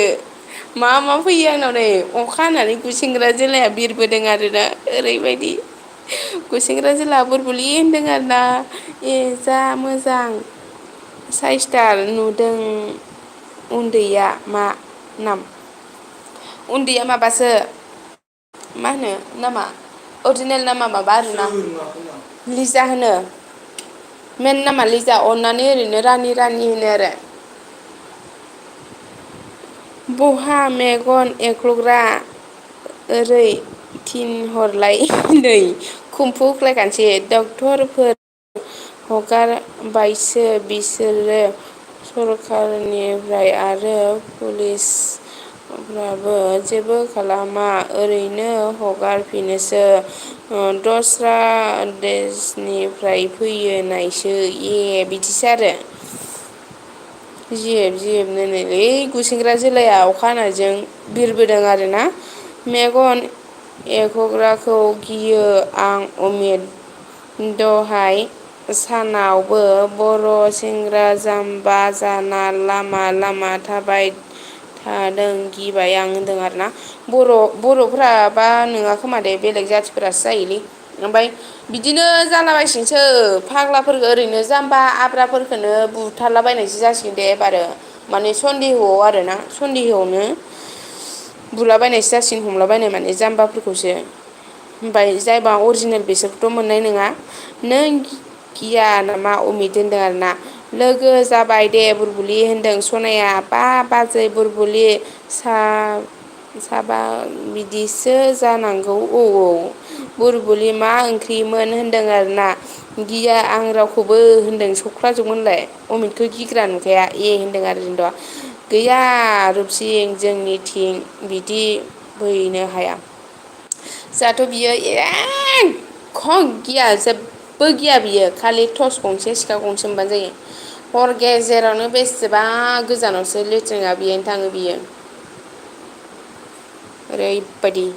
मा फैयो आंनाव नै अखा हानानै गुसेंग्रा जोलाया बिरबोदों आरोना ओरैबायदि गुसेंग्रा जोला बुरबुलि होनदों आरोना ए जा मोजां साइसथार नुदों उन्दैया मा नाम उन्दैया माबासो मा होनो नामा अरिजिनेल नामा माबा आरोना लिजा होनो मेन नामा लिजा अननानै ओरैनो रानि होनो आरो बहा मेगन एख्ल'ग्रा ओरै थिनहरलाय नै खुम्फु होख्लायखानोसै डक्टरफोर हगारबायसो बिसोरो सरखारनिफ्राय आरो पुलिसफ्राबो जेबो खालामा ओरैनो हगारफिनोसो दस्रा देशनिफ्राय फैयो नायसो ए बिदिसो आरो जियेब नैलै गुसेंग्रा जोलाया अखा हानायजों बिरबोदों आरोना मेगन एखग्राखौ गियो आं अमित दहाय सानावबो बर' सेंग्रा जाम्बा जाना लामा थाबाय थादों गिबाय आं होनदों आरोना बर'फोराबा नङा खोमा दे बेलेग जाथिफोरासो जायोलै ओमफ्राय बिदिनो जालाबायसिनोसो फाग्लाफोरखौ ओरैनो जाम्बा आब्राफोरखौनो बुथारलाबायनायसो जासिगोन दे एबारो माने सन्देह'आव आरोना सन्देह'आवनो बुलाबायनायसो जासिगोन हमलाबायनाय माने जाम्बाफोरखौसो ओमफ्राय जायबा अरिजिनेल बेसोरखौथ' मोननाय नङा नों गिया नामा अमित होनदों आरोना लोगो जाबाय दे बुरबुलि होनदों सनाया बाजै बुरबुलि साबा बिदिसो जानांगौ औ बुरबुलि मा ओंख्रिमोन होनदों आरोना गिया आं रावखौबो होनदों सख्लाजोबगोनलाय अमितखौ गिग्रा नुखाया होनदों आरो जोंथ' गैया रुपसिं जोंनिथिं बिदि फैनो हाया जाहाथ' बियो एख गिया जेबो गिया बियो खालि टर्स गंसे सिखा गंसे मोनबानो जायो हर गेजेरावनो बेसेबा गोजानावसो लेट्रिना बेहायनो थाङो बियो ओरैबायदि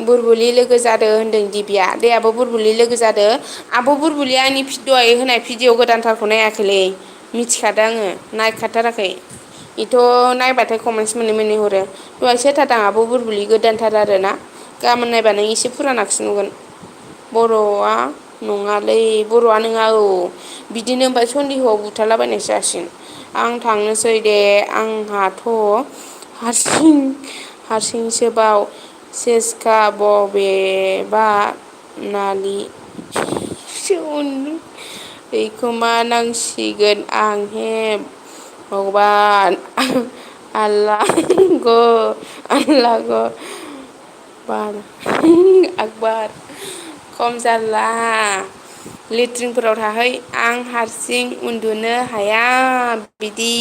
बुरबुलि लोगो जादों होनदों दिबिया दे आब' बुरबुलि लोगो जादो आब' बुरबुलिया आंनि दहाय होनाय भिडिअ गोदानथारखौ नायाखैलै मिथिखादों आङो नायखाथाराखै बेथ' नायबाथाय कमेन्टस मोननै हरो दहायसो होथारदां आब' बुरबुलि गोदानथार आरोना गाबोन नायबा नों एसे फुरानाखौसो नुगोन बर'आ नङालै बर'आ नङा औ बिदिनो ओमफ्राय सन्देह'आव बुथारलाबायनायसो जासिगोन आं थांनोसै दे आंहाथ' हारसिंसोबाव सेसखा बबेबा नालि हैखोमा नांसिगोन आं हे भगबान आल्ला ग बार आकबार खम जारला लेट्रिनफोराव थाहै आं हारसिं उन्दुनो हाया बिदि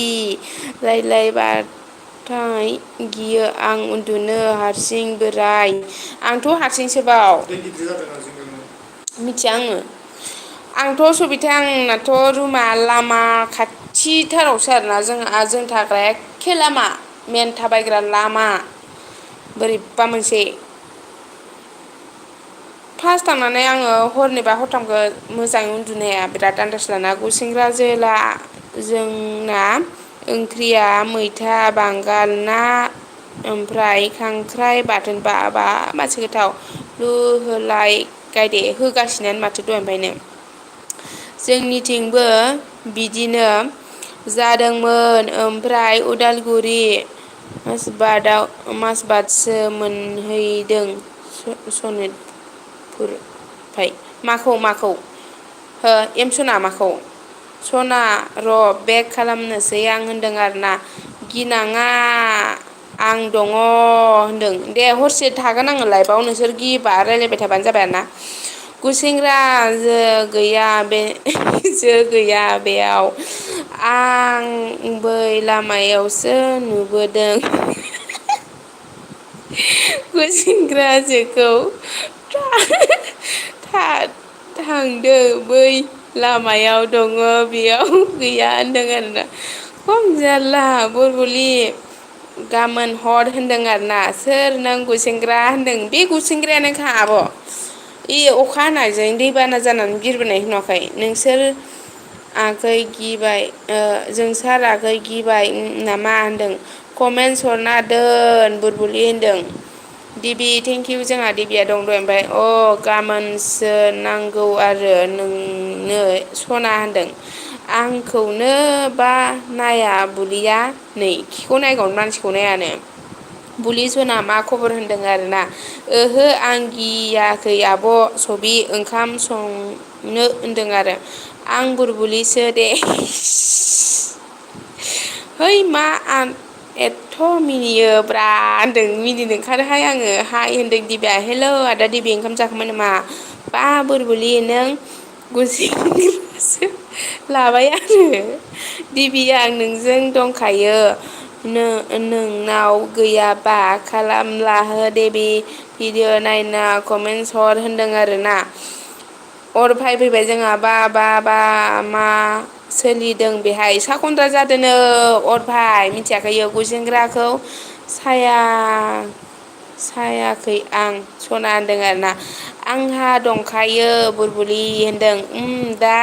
रायलायबाथाय गियो आं उन्दुनो हारसिं बोराय आंथ' हारसिंसोबाव मिथिया आंथ' सबिता आंनाथ' रुमा लामा खाथिथारावसो आरोना जों थाग्राया एखे लामा मेन थाबायग्रा लामा बोरैबा मोनसे फार्स्ट थांनानै आङो हरनैबा हरथामखौ मोजाङै उन्दुनो हाया बिराद आन्दास लाना गुसेंग्रा जोला जोंना ओंख्रिया मैथा बांगाल ना ओमफ्राय खांख्राइ बाथोन बा मासे गोथाव होलाय गायदे होगासिनोयानो माथो दहायनिफ्रायनो जोंनिथिंबो बिदिनो जादोंमोन। ओमफ्राय उदालगुरि मासबादसो मोनहैदों सनितपुर। माखौ हो एमसना माखौ? सना र' बेक खालामनोसै आं होनदों आरोना। गिनाङा आं दङ होनदों। दे हरसे थागोन आङो लाइफआव नोंसोर गियोबा रायज्लायबाय थाबानो जाबाय आरोना। गुसेंग्रा जो गैया बे जो गैया बेयाव आं बै लामायावसो नुबोदों। गुसेंग्राजोखौ थांदो बै लामायाव दङ बेयाव गैया होनदों आरोना। खम जारला बुरबुलि गाबोन हर होनदों आरोना। सोर नों गुसेंग्रा होनदों। बे गुसेंग्रायानोखा आब'। अखा हानायजों दैबाना जानानै बिरबोनाय नुवाखै नोंसोर आगै गिबाय जोंसार आगै गिबाय नामा होनदों। कमेन्टस हरना दोन बुरबुलि होनदों। दिबि थेंकिउ जोंहा दिबिया दं दं ओमफ्राय गाबोनसो नांगौ आरो नोंनो सना होनदों। आंखौनो बा नाया बुलिया नै खिखौ नायगौनो मानसिखौ नायानो। बुलि सना मा खबर होनदों आरोना। ओहो आं गियाखै आब' सबि ओंखाम संनो होनदों आरो। आं बुरबुलिसो दे। है मा एथ' मिनियोब्रा होनदों मिनिनो ओंखारोहाय आङो हाय होनदों दिबिया हेलौ आदा दिबि ओंखाम जाखांबाय नामा? बा बुरबुलि नों गुसेंग्रासो लाबाय आरो दिबिया आं नोंजों दंखायो। नोंनाव गैयाबा खालामलाहो देबि भिडिअ नायना कमेन्टस हर होनदों आरोना। अर फैबाय जोंहा बा मा सोलिदों बेहाय साखन्द्रा जादोंनो अर मिथियाखैयो गुसेंग्राखौ साया सायाखै आं सना होनदों आरोना। आंहा दंखायो बुरबुलि होनदों दा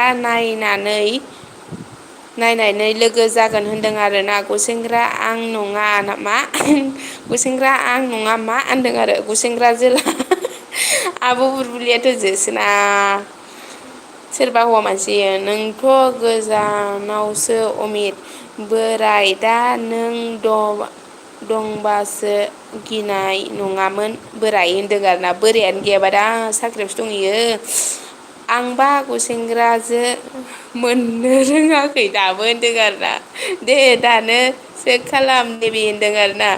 नायनानै लोगो जागोन होनदों आरोना। गुसेंग्रा आं नङा नामा गुसेंग्रा आं नङा मा होनदों आरो गुसेंग्रा जोला आब' बुरबुलियाथ' जोसोना सोरबा हौवा मानसि नोंथ' गोजानावसो अमित बोराय दा नों दंबासो गिनाय नङामोन बोराय होनदों आरोना। बोरायानो गैयाबा दा साख्रियावसो दंहैयो। आंबा गुसेंग्राजो मोननो रोङाखै दाबो होनदों आरोना। दे दानो सेक खालाम देबि होनदों आरोना।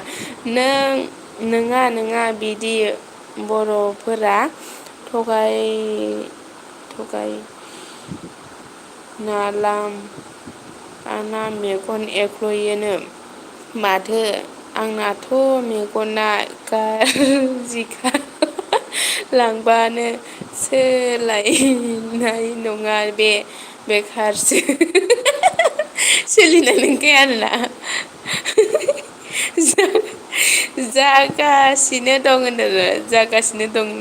नोङा बिदि बर'फोरा थगाय नालाम आंना मेगन एक्ल'योनो माथो आंनाथ' मेगना गाज्रिखा लांबानो सोलायनाय नङा बे बेखारसो सोलिनाय नंखाया आरोना। जागासिनो दं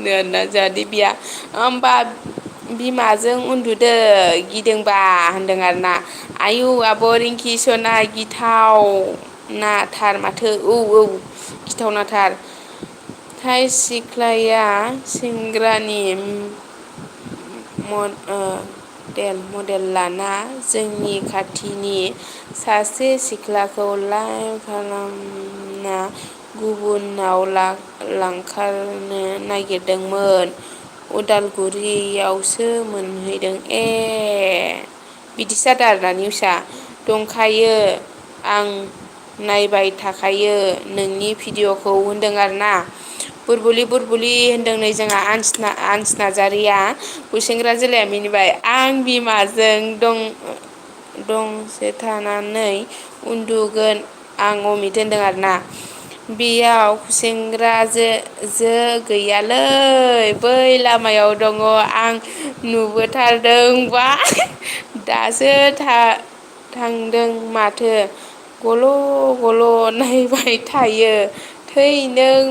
आरोना जोंहा दिबिया होमबा बिमाजों उन्दुदो गिदोंबा होनदों आरोना। आयु आब' रिंकि सना गिथावनाथार माथो औ गिथावनाथार। सिख्लाया सेंग्रानि मडेल लाना जोंनि खाथिनि सासे सिख्लाखौ लाइफ खालामना गुबुनाव लांखारनो नागिरदोंमोन। उदालगुरियावसो मोनहैदों बिदिसो जादों आरोना निउसआ। दंखायो आं नायबाय थाखायो नोंनि भिडिअ'खौ होनदों आरोना। बुरबुलि होनदों नै जोंहा आन्स नार्जारिया गुसेंग्रा जोलाया मिनिबाय आं बिमाजों दंसे थानानै उन्दुगोन आं अमित होनदों आरोना। बेयाव खुसेंग्राजो गैयालै बै लामायाव दङ आं नुबोथारदों बा दासो थांदों माथो गल' गल' नायबाय थायो थै नों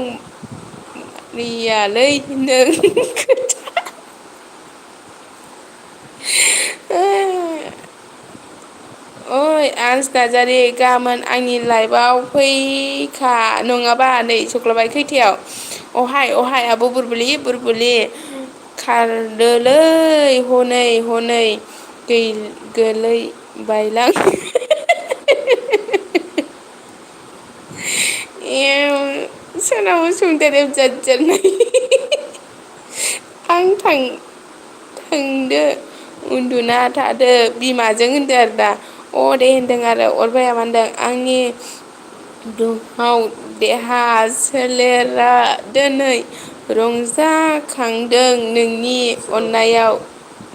गैयालै नों ओइ आन्स नार्जारि गाबोन आंनि लाइफआव फैखा नङाबा नै सख्लबाय खैथायाव अहाय आब' बुरबुलि खारदोलै हनै गोलै बायलां सना बसुमतारी जाद आं थांदो उन्दुना थादो बिमाजों होनदो आरो दा अ दे होनदों आरो अरबाया मा होनदों आंनि दुहाव देहा सोलेरा दिनै रंजाखांदों नोंनि अननायाव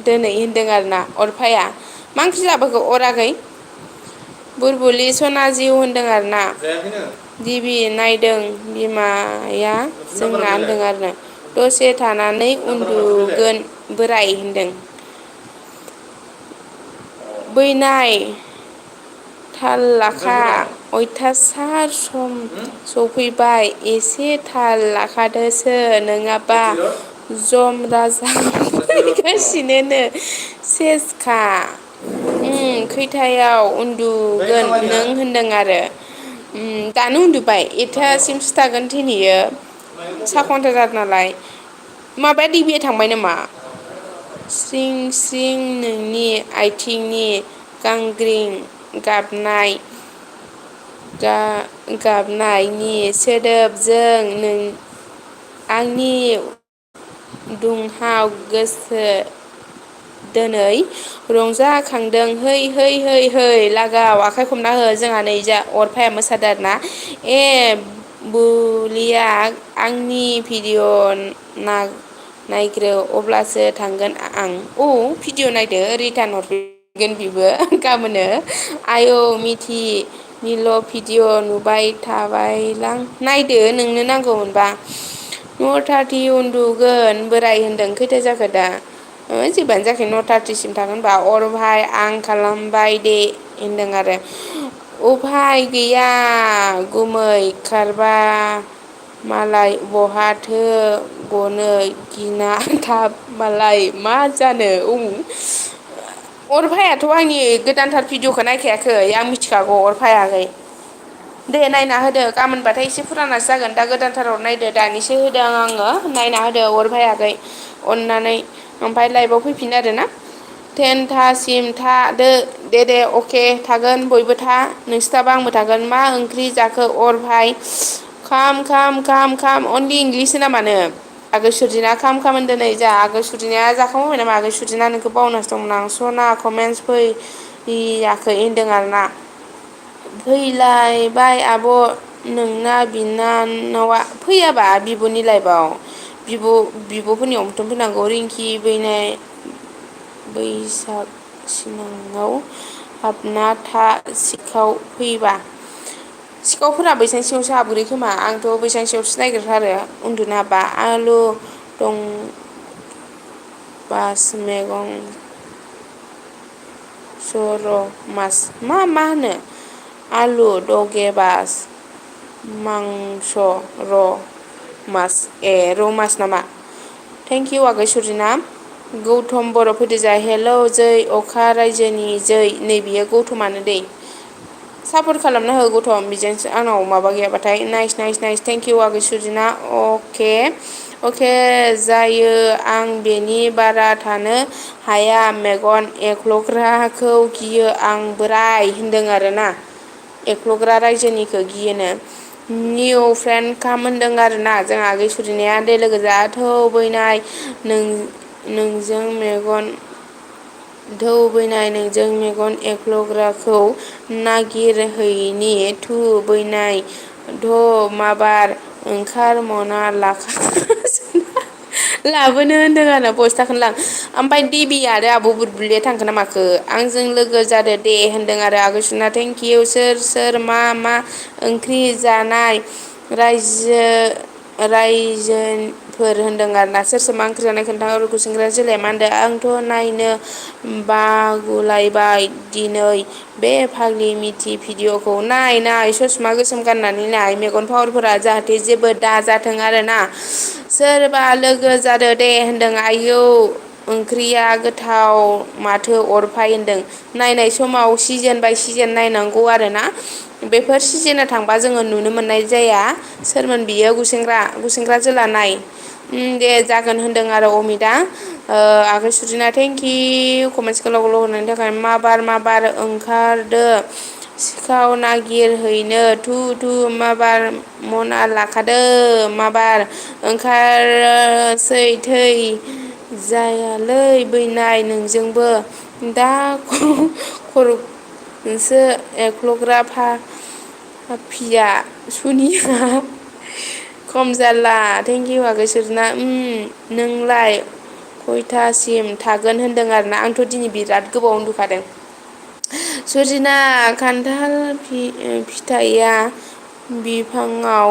दिनै होनदों आरोना अरफाया मा ओंख्रि जाबोखो अराखै बुरबुलि सना जिउ होनदों आरोना टिभि नायदों बिमाया जोंना होनदों आरो दसे थानानै उन्दुगोन बोराय होनदों बैनाय थाल लाखा अयथासार सम सफैबाय एसे थाल लाखादोसो नङाबा जम राजा फैगासिनोनो सेसखा खैथायाव उन्दुगोन नों होनदों आरो दानो उन्दुबाय एथासिमसो थागोन दिनैयो सा घन्टा जादों नालाय माबाया टिभिया थांबाय नामा स्रिं स्रिं नोंनि आथिंनि गांग्रिं गाबनायनि सोदोबजों नों आंनि दुंहाव गोसो दिनै रंजाखांदों है है है है लागाव आखाइ खमना हो जोंहा नै जा अरफाया मोसादों आरोना बुलिया आंनि भिडिअ' नायग्रो अब्लासो थांगोन आं भिडिअ' नायदो रिटार्न हरफिनगोन बिबो गाबोनो आय' मिथि निल' भिडिअ' नुबाय थाबायलां नायदो नोंनो नांगौमोनबा 9:30 उन्दुगोन बोराय होनदों खैथा जाखो दा जेबानो जायाखै 9:30सिम थागोन होनबा अरभाय आं खालामबाय दे होनदों आरो उफाय गैया गुमै खारबा मालाय बहाथो गनो गिना थाब मालाय मा जानो अरभायाथ' आंनि गोदानथार भिडिअखौ नायखायाखै आं मिथिखागौ अरभायाखै दे नायना होदो गाबोनबाथाय एसे फुरानासो जागोन दा गोदानथाराव नायदो दानिसो होदों आङो नायना होदो अरभायाखै अननानै ओमफ्राय लाइभआव फैफिन आरोना 10थासिम थादो दे अके थागोन बयबो था नोंसोर थाबा आंबो थागोन मा ओंख्रि जाखो अरभाय खाम अनलि इंलिस नामानो आगैसुरजिना खाम होनदों नै जा आगैसुरजिनाया जाखांबाय नामा आगैसुरजिना नोंखौ बावनासो दंमोन आं सना कमेन्टस फैयाखै होनदों आरोना फैलायबाय आब' नोंना बिनानावा फैयाबा बिब'नि लाइफआव बिब'फोरनियावथ' फैनांगौ रिंकि बैसाग सिमाङाव हाबना था सिखाव फैबा सिखावफोरा बैसां सिङावसो हाबग्रोयो खोमा आंथ' बैसां सिङावसो नागिरथारो उन्दुनो हाबा आलु दं बास मैगं सर' मास मा होनो आलु दगे बास मांस र' मास र' मास नामा थेंक इउ आगै सुरजिना गौतम बर' फैदो जा हेलौ जै अखा रायजोनि जै नै बियो गौतमानो दै सापर्ट खालामना हो गौतम बिजोंसो आंनाव माबा गैयाबाथाय नाइस थेंक इउ आगै सुरजिना अके जायो आं बेनि बारा थानो हाया मेगन एक्लग्राखौ गियो आं बोराय होनदों आरोना एक्लग्रा रायजोनिखौ गियोनो निउ फ्रेन्ड खाम होनदों आरोना जोंहा आगै सुरजिनाया दे लोगो जा थौ बैनाय नोंजों मेगन एक्लग्राखौ नागिरहैनि थु बैनाय ध माबार ओंखार मना लाबोनो होनदों आरो बस्थाखौनो लां ओमफ्राय देबि आरो आब' बुरबुलिया थांखो ना माखो आंजों लोगो जादो दे होनदों आरो आगैसुना थेंक इउ सोर मा ओंख्रि जानाय रायजोफोर होनदों आरोना सोर मा ओंख्रि जानाय खोन्था गुसेंग्रा जोलाया मा होनदों आंथ' नायनो बागुलायबाय दिनै बे फाग्लि मिथि भिडिअखौ नाय ससमा गोसोम गाननानै नाय मेगन पावारफोरा जाहाथे जेबो दाजाथों आरोना सोरबा लोगो जादो दे होनदों आयौ ओंख्रिया गोथाव माथो अरफाय होनदों नायनाय समाव सिजोन बाय सिजोन नायनांगौ आरोना बेफोर सिजोना थांबा जोङो नुनो मोननाय जाया सोरमोन बियो गुसेंग्रा जोला नाय दे जागोन होनदों आरो अमितआ आगै सुजिना थेंकिउ कमेन्टस गोलाव गोलाव होनायनि थाखाय मा बार ओंखारदो सिखाव नागिरहैनो थु थु माबार मना लाखादो माबार ओंखारसै थै जायालै बैनाय नोंजोंबो दा खर'सो एख्ल'ग्रा फाफिया सनिया खम जाला थेंकिउ आगै सुजिना नोंलाय खयथासिम थागोन होनदों आरोना आंथ' दिनै बिराद गोबाव उन्दुखादों सुजिना खान्थाल फिथाइया बिफाङाव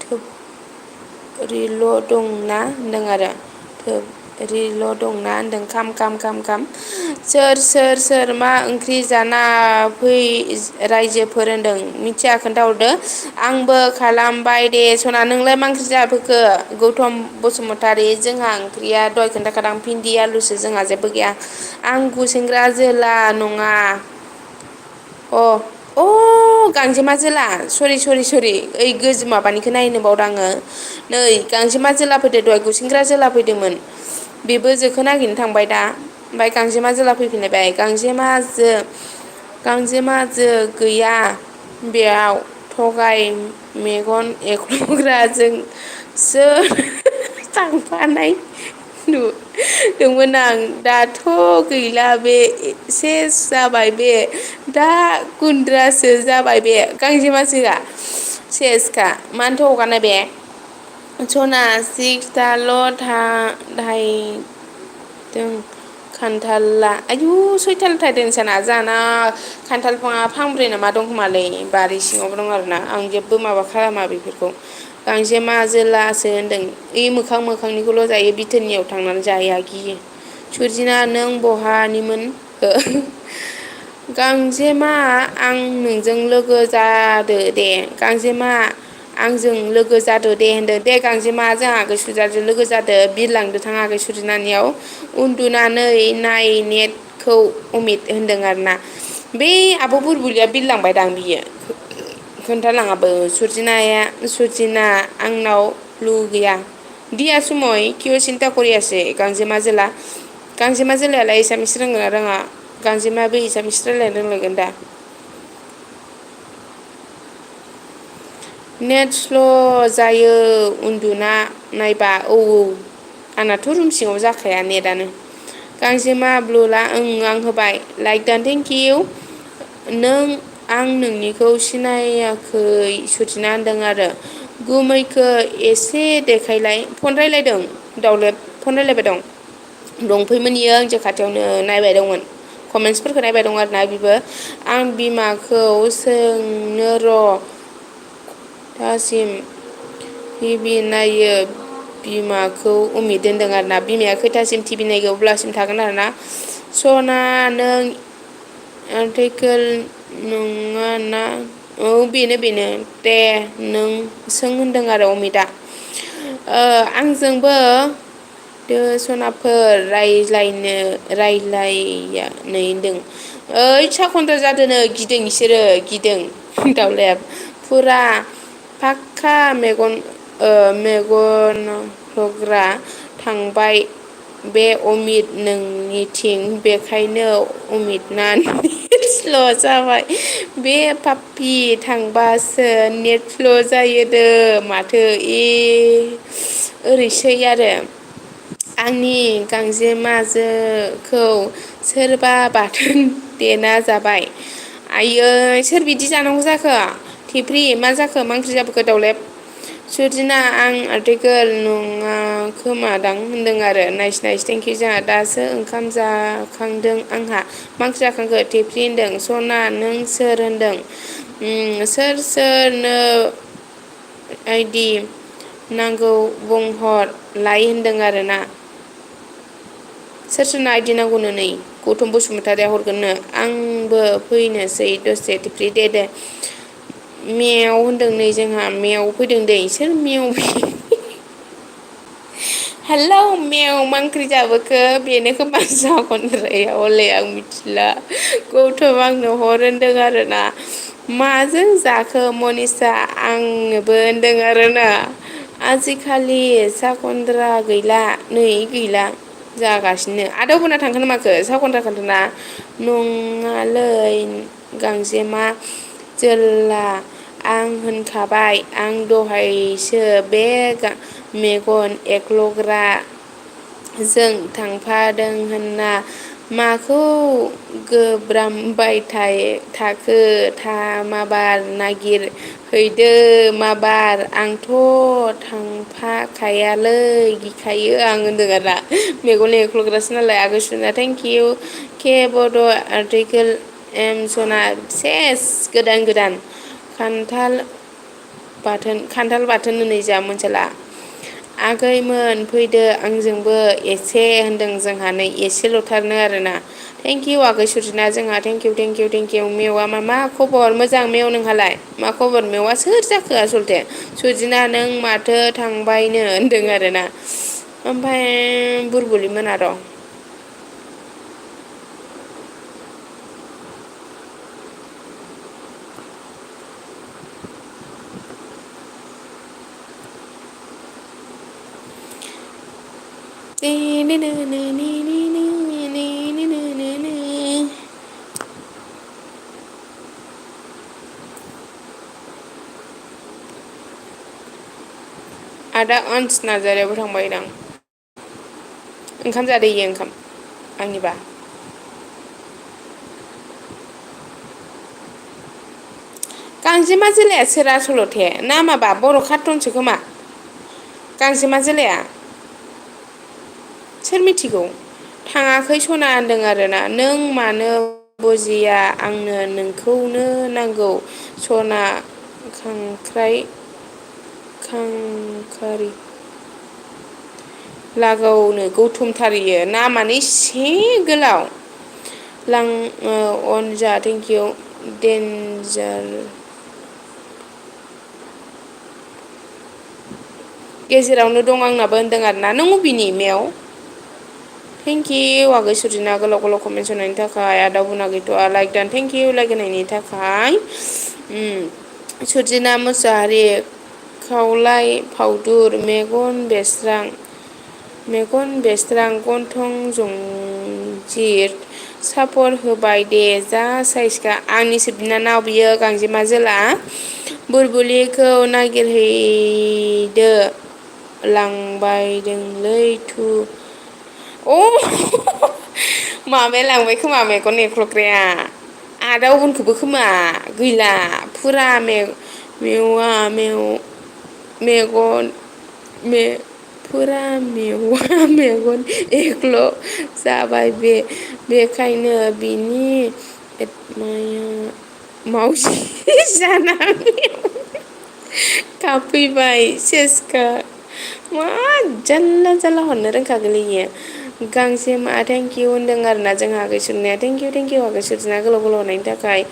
थोबरिल' दंना होनदों आरो थोबरिल' दंना होनदों खाम सोर मा ओंख्रि जाना फै रायजोफोर होनदों मिथिया खोन्थाहरदो आंबो खालामबाय दे सना नोंलाय मा ओंख्रि जाबोखो गौथम बसुमतारी जोंहा ओंख्रिया दहाय खोन्थाखादां भिन्दि आलुसो जोंहा जेबो गैया आं गुसेंग्रा जोला नङा अ गांजेमा जोला सरि ओइ माबानिखौ नायनो बावदों आङो नै गांजेमा जोला फैदो दहाय गुसेंग्रा जोला फैदोंमोन बेबो जोखौ नागिरनो थांबाय दा ओमफ्राय गांजेमा जोला फैफिनलायबाय गांजेमा जो गैया बेयाव थगाय मेगन एख्ल'ग्राजोंसो थांफानाय नुदोंमोन आं दाथ' गैला बे सेस जाबाय बे दा गुन्द्रासो जाबाय बे गांजेमासोआ सेसखा मानोथो हगारनाय बे सना सिक्सथाल' थाइदों खान्थाला आयु सयथाल' थायदों साना जाना खान्थाल बिफाङा फांब्रै नामा दं खोमालै बारि सिङावबो दं आरोना आं जेबो माबा खालामा बेफोरखौ गांजेमा जोलासो होनदों ओइ मोखांनिखौल' जायो बिथोरनियाव थांनानै जाया गियो सुरजिना नों बहानिमोन गांजेमा आं नोंजों लोगो जादो दे गांजेमा आंजों लोगो जादो दे होनदो दे गांजेमा जों आगै सुजाजों लोगो जादो बिरलांदो थां आगै सुजिनानियाव उन्दुनानै नाय नेटखौ अमित होनदों आरोना बे आब' बुरबुलिया बिरलांबायदां बियो खोन्थालाङाबो सुरजिना आंनाव लु गैया दिया समाय किय सिन्था करियासे गांजेमा जोलायालाय एसामिस रोंगोना रोङा गांजेमायाबो एसामिस रायज्लायनो रोंलायगोन दा नेट स्ल' जायो उन्दुना नायबा औ आंनाथ' रुम सिङाव जाखाया नेटानो गांजेमा ब्लुला आं होबाय लाइक दान थेंकिउ आं नोंनिखौ सिनायाखै सुथिना होनदों आरो गुमैखौ एसे देखायलाय फन रायज्लायदों दावलेब फन रायज्लायबाय दं दंफैयोमोन इयो आंजों खाथियावनो नायबाय दंमोन कमेन्टसफोरखौ नायबाय दं आरोना बिबो आं बिमाखौ सोंनो र' दासिम टिभि नायो बिमाखौ उमिद दोनदों आरोना बिमाया खैथासिम टिभि नायगौ अब्लासिम थागोन आरोना सना नों आर्टिकेल नङा ना औ बेनो दे नों सों होनदों आरो अमितआ आंजोंबो सनाफोर रायलायनानै होनदों ओइ साखनद्रा जादोनो गिदों इसोरो गिदों दावलाया फुरा फाक्का मेगन होग्रा थांबाय बे अमित नोंनिथिं बेखायनो अमितना नेट स्ल' जाबाय बे पापि थांबासो नेट स्ल' जायोनो माथो ओरैसै आरो आंनि गांजेमाजोखौ सोरबा बाथोन देना जाबाय आयै सोर बिदि जानांगौ जाखो थेफ्रि मा जाखो मा ओंख्रि जाबोखो दावलेब सुरजिना आं आर्टिकेल नङा खोमादां होनदों आरो नाइस थेंकिउ जोंहा दासो ओंखाम जाखांदों आंहा मा ओंख्रि जाखांखो थेफ्रि होनदों सना नों सोर होनदों सोरनो आइदि नांगौ बुंहर लाय होनदों आरोना सोरनो आइदि नांगौनो नै गौथम बसुमतारिया हरगोननो आंबो फैनोसै दसे थेफ्रि दे मेव होनदों नै जोंहा मेव फैदों दै सोर मेव हेलौ मेव मा ओंख्रि जाबोखो बेनो खोमा जाखनद्राया हले आं मिथिला गौथम आंनो हर होनदों आरोना माजों जाखो मनिसा आंनोबो होनदों आरोना आजिखालि साखन्द्रा गैला नै गैला जागासिनो आदावबोना थांखोना माखो साखन्द्रा खोन्थाना नङालै गांजेमा जोला आं होनखाबाय आं दहायसो बे मेगन एक्लग्रा जों थांफादों होनना माखौ गोब्रामबाय थाखो माबार नागिर हैदो माबार आंथ' थांफाखायालै गिखायो आं होनदों आरोना मेगन एक्लग्रासो नालाय आगै थेंकिउ के बड' आर्टिकेल एम सना सेस गोदान खान्थाल बाथोन होनै जा मोनसोला आगैमोन फैदो आंजोंबो एसे होनदों जोंहा नै एसेल'थारनो आरोना थेंकिउ आगै सुजिना जोंहा थेंकिउ मेवा मा खबर मोजां मेव नोंहालाय मा खबर मेवा सोर जाखो आसलथे सुजिना नों माथो थांबायनो होनदों आरोना ओमफ्राय बुरबुलि मोना र' आदा अनस नार्जारियाबो थांबायदां ओंखाम जादो इयो ओंखाम आंनिबा गांजेमा जोलाया सोर आसलथे ना माबा बर' कार्टुनसो खोमा गांजेमा जोलाया सोर मिथिगौ थाङाखै सना होनदों आरोना नों मानो बुजिया आंनो नोंखौनो नांगौ सना खांखारि लागावनो गौथुमथारियो नामानो एसे गोलाव अनजा थेंकिउ देन्जार गेजेरावनो दं आंनाबो होनदों आरोना नों अबेनि मेव थेंकिउ आगै सुजिना गोलाव कमेन्ट होनायनि थाखाय आदा बुना गैथ'आ लाइक दान थेंकिउ लाइक होनायनि थाखाय सुजिना मुसाहारि खावलाय फावदुर मेगन बेस्रां गन्थं जंजिर सापर होबाय दे जा साइसखा आंनिसो बिनानाव बियो गांजेमा जोला बुरबुलिखौ नागिरहैदो लांबायदोंलै अ माबाया लांबाय खोमा मेगन एख्लग्राया आदा अबनखौबो खोमा गैला फुरा मेगन एक्ल' जाबाय बेखायनो बिनि मावजि जानानै थाफैबाय सेसखा मा जारला हरनो रोंखागोनलै इयो गांजेमा थेंकिउ होनदों आरोना जोंहा आगै सुरनाया थेंकिउ आगै सुरजना गोलाव हरनायनि थाखाय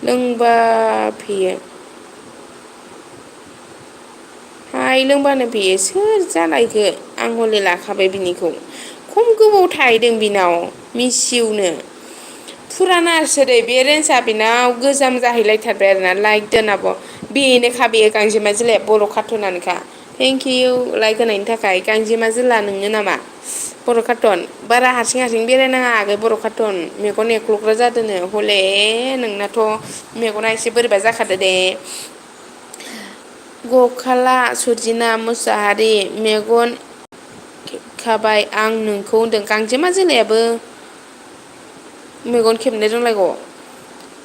लोंबा फेयो लोंबानो फेयो सोर जालायखो आं हले लाखाबाय बिनिखौ खम गोबाव थाहैदों बिनाव मिसिवनो फुरानासो दै बे रेन्जआ बेनाव गोजाम जाहैलायथारबाय आरोना लाइक दोन आब' बेनोखा बेयो गांजेमा जोलाया बर' कार्टुनानोखा थेंकिउ लाइक होनायनि थाखाय गांजेमा जोला नोंनो नामा बर' कार्टुन बारा हारसिं बेरायनाङा आगै बर' कार्टुन मेगन एख्लग्रा जादोंनो हले नोंनाथ' मेगना एसे बोरैबा जाखादो दे गखाला सुजिना मुसाहारि मेगन खेबखाबाय आं नोंखौ होनदों गांजेमा जोलायाबो मेगन खेबनो रोंलायगौ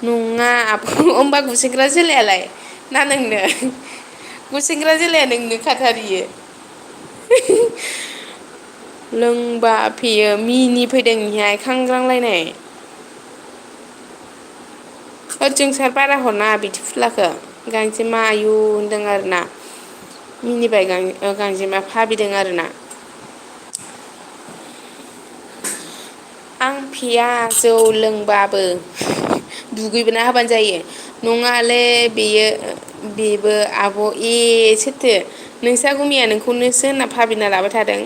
नङा होमबा गुसेंग्रा जोलायालाय ना नोंनो गुसेंग्रा जोलाया नोंनो खाथार इयो लोंबा फेयो मिनि फैदों इहाय खांग्रांलायनाय जोंसार बारा हरनाङा बिदि फुथ्लाखौ गांजेमा आयु होनदों आरोना मिनिबाय गांजेमा भाबिदों आरोना आं फेया जौ लोंबाबो दुगैबोना होबानो जायो नङालै बेबो आब' सोथो नोंसा गुमैया नोंखौनोसो होनना भाबिना लाबाय थादों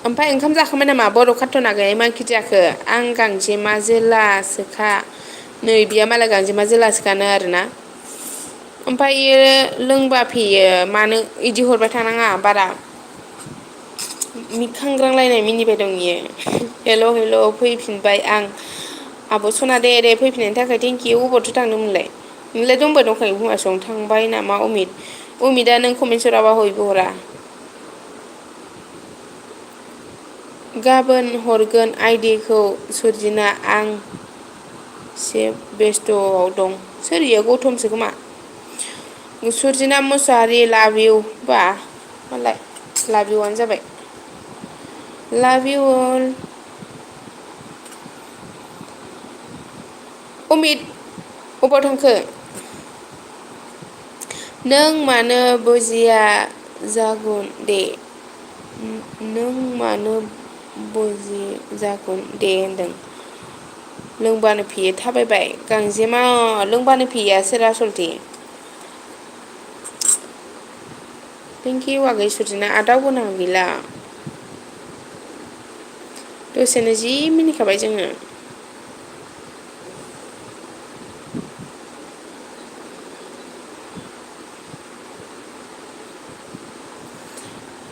ओमफ्राय ओंखाम जाखांबाय नामा बर' कार्टुना गैया मा ओंख्रि जाखो आं गांजेमा जोलासोखा नै बिया मालाय गांजेमा जोलासोखानो आरोना ओमफ्रायो लोंबा फेयो मानो इदि हरबाय थानाङा बारा मिखांग्रांलायनाय मिनिबाय दं इयो हेल' हेल' फैफिनबाय आं आब' सना दे फैफिननायनि थाखाय थेंकिउ अबावथो थांदोंमोनलाय नोंलाय दंबाय दंखायो बुङासं थांबाय नामा अमितआ नों कमेन्ट हराबा हयबो हरा गाबोन हरगोन आइडिखौ सोरजिना आं एसे बेस्थ'आव दं सोर इयो गौथमसो खोमा सुरजिना मुसाहारि लाभ इउ बा मालाय लाभ इउआनो जाबाय लाभ इउ अल अमित अबाव थांखो नों मानो बुजिया जागोन दे नों मानो बुजि जागोन दे होनदों लोंबानो फेयो थाबायबाय गांजेमा लोंबानो फेयो सोर आसलथे थेंकिउ आगै सुरजिना आदाव गोनां गैला दसेनो जि मिनिखाबाय जोङो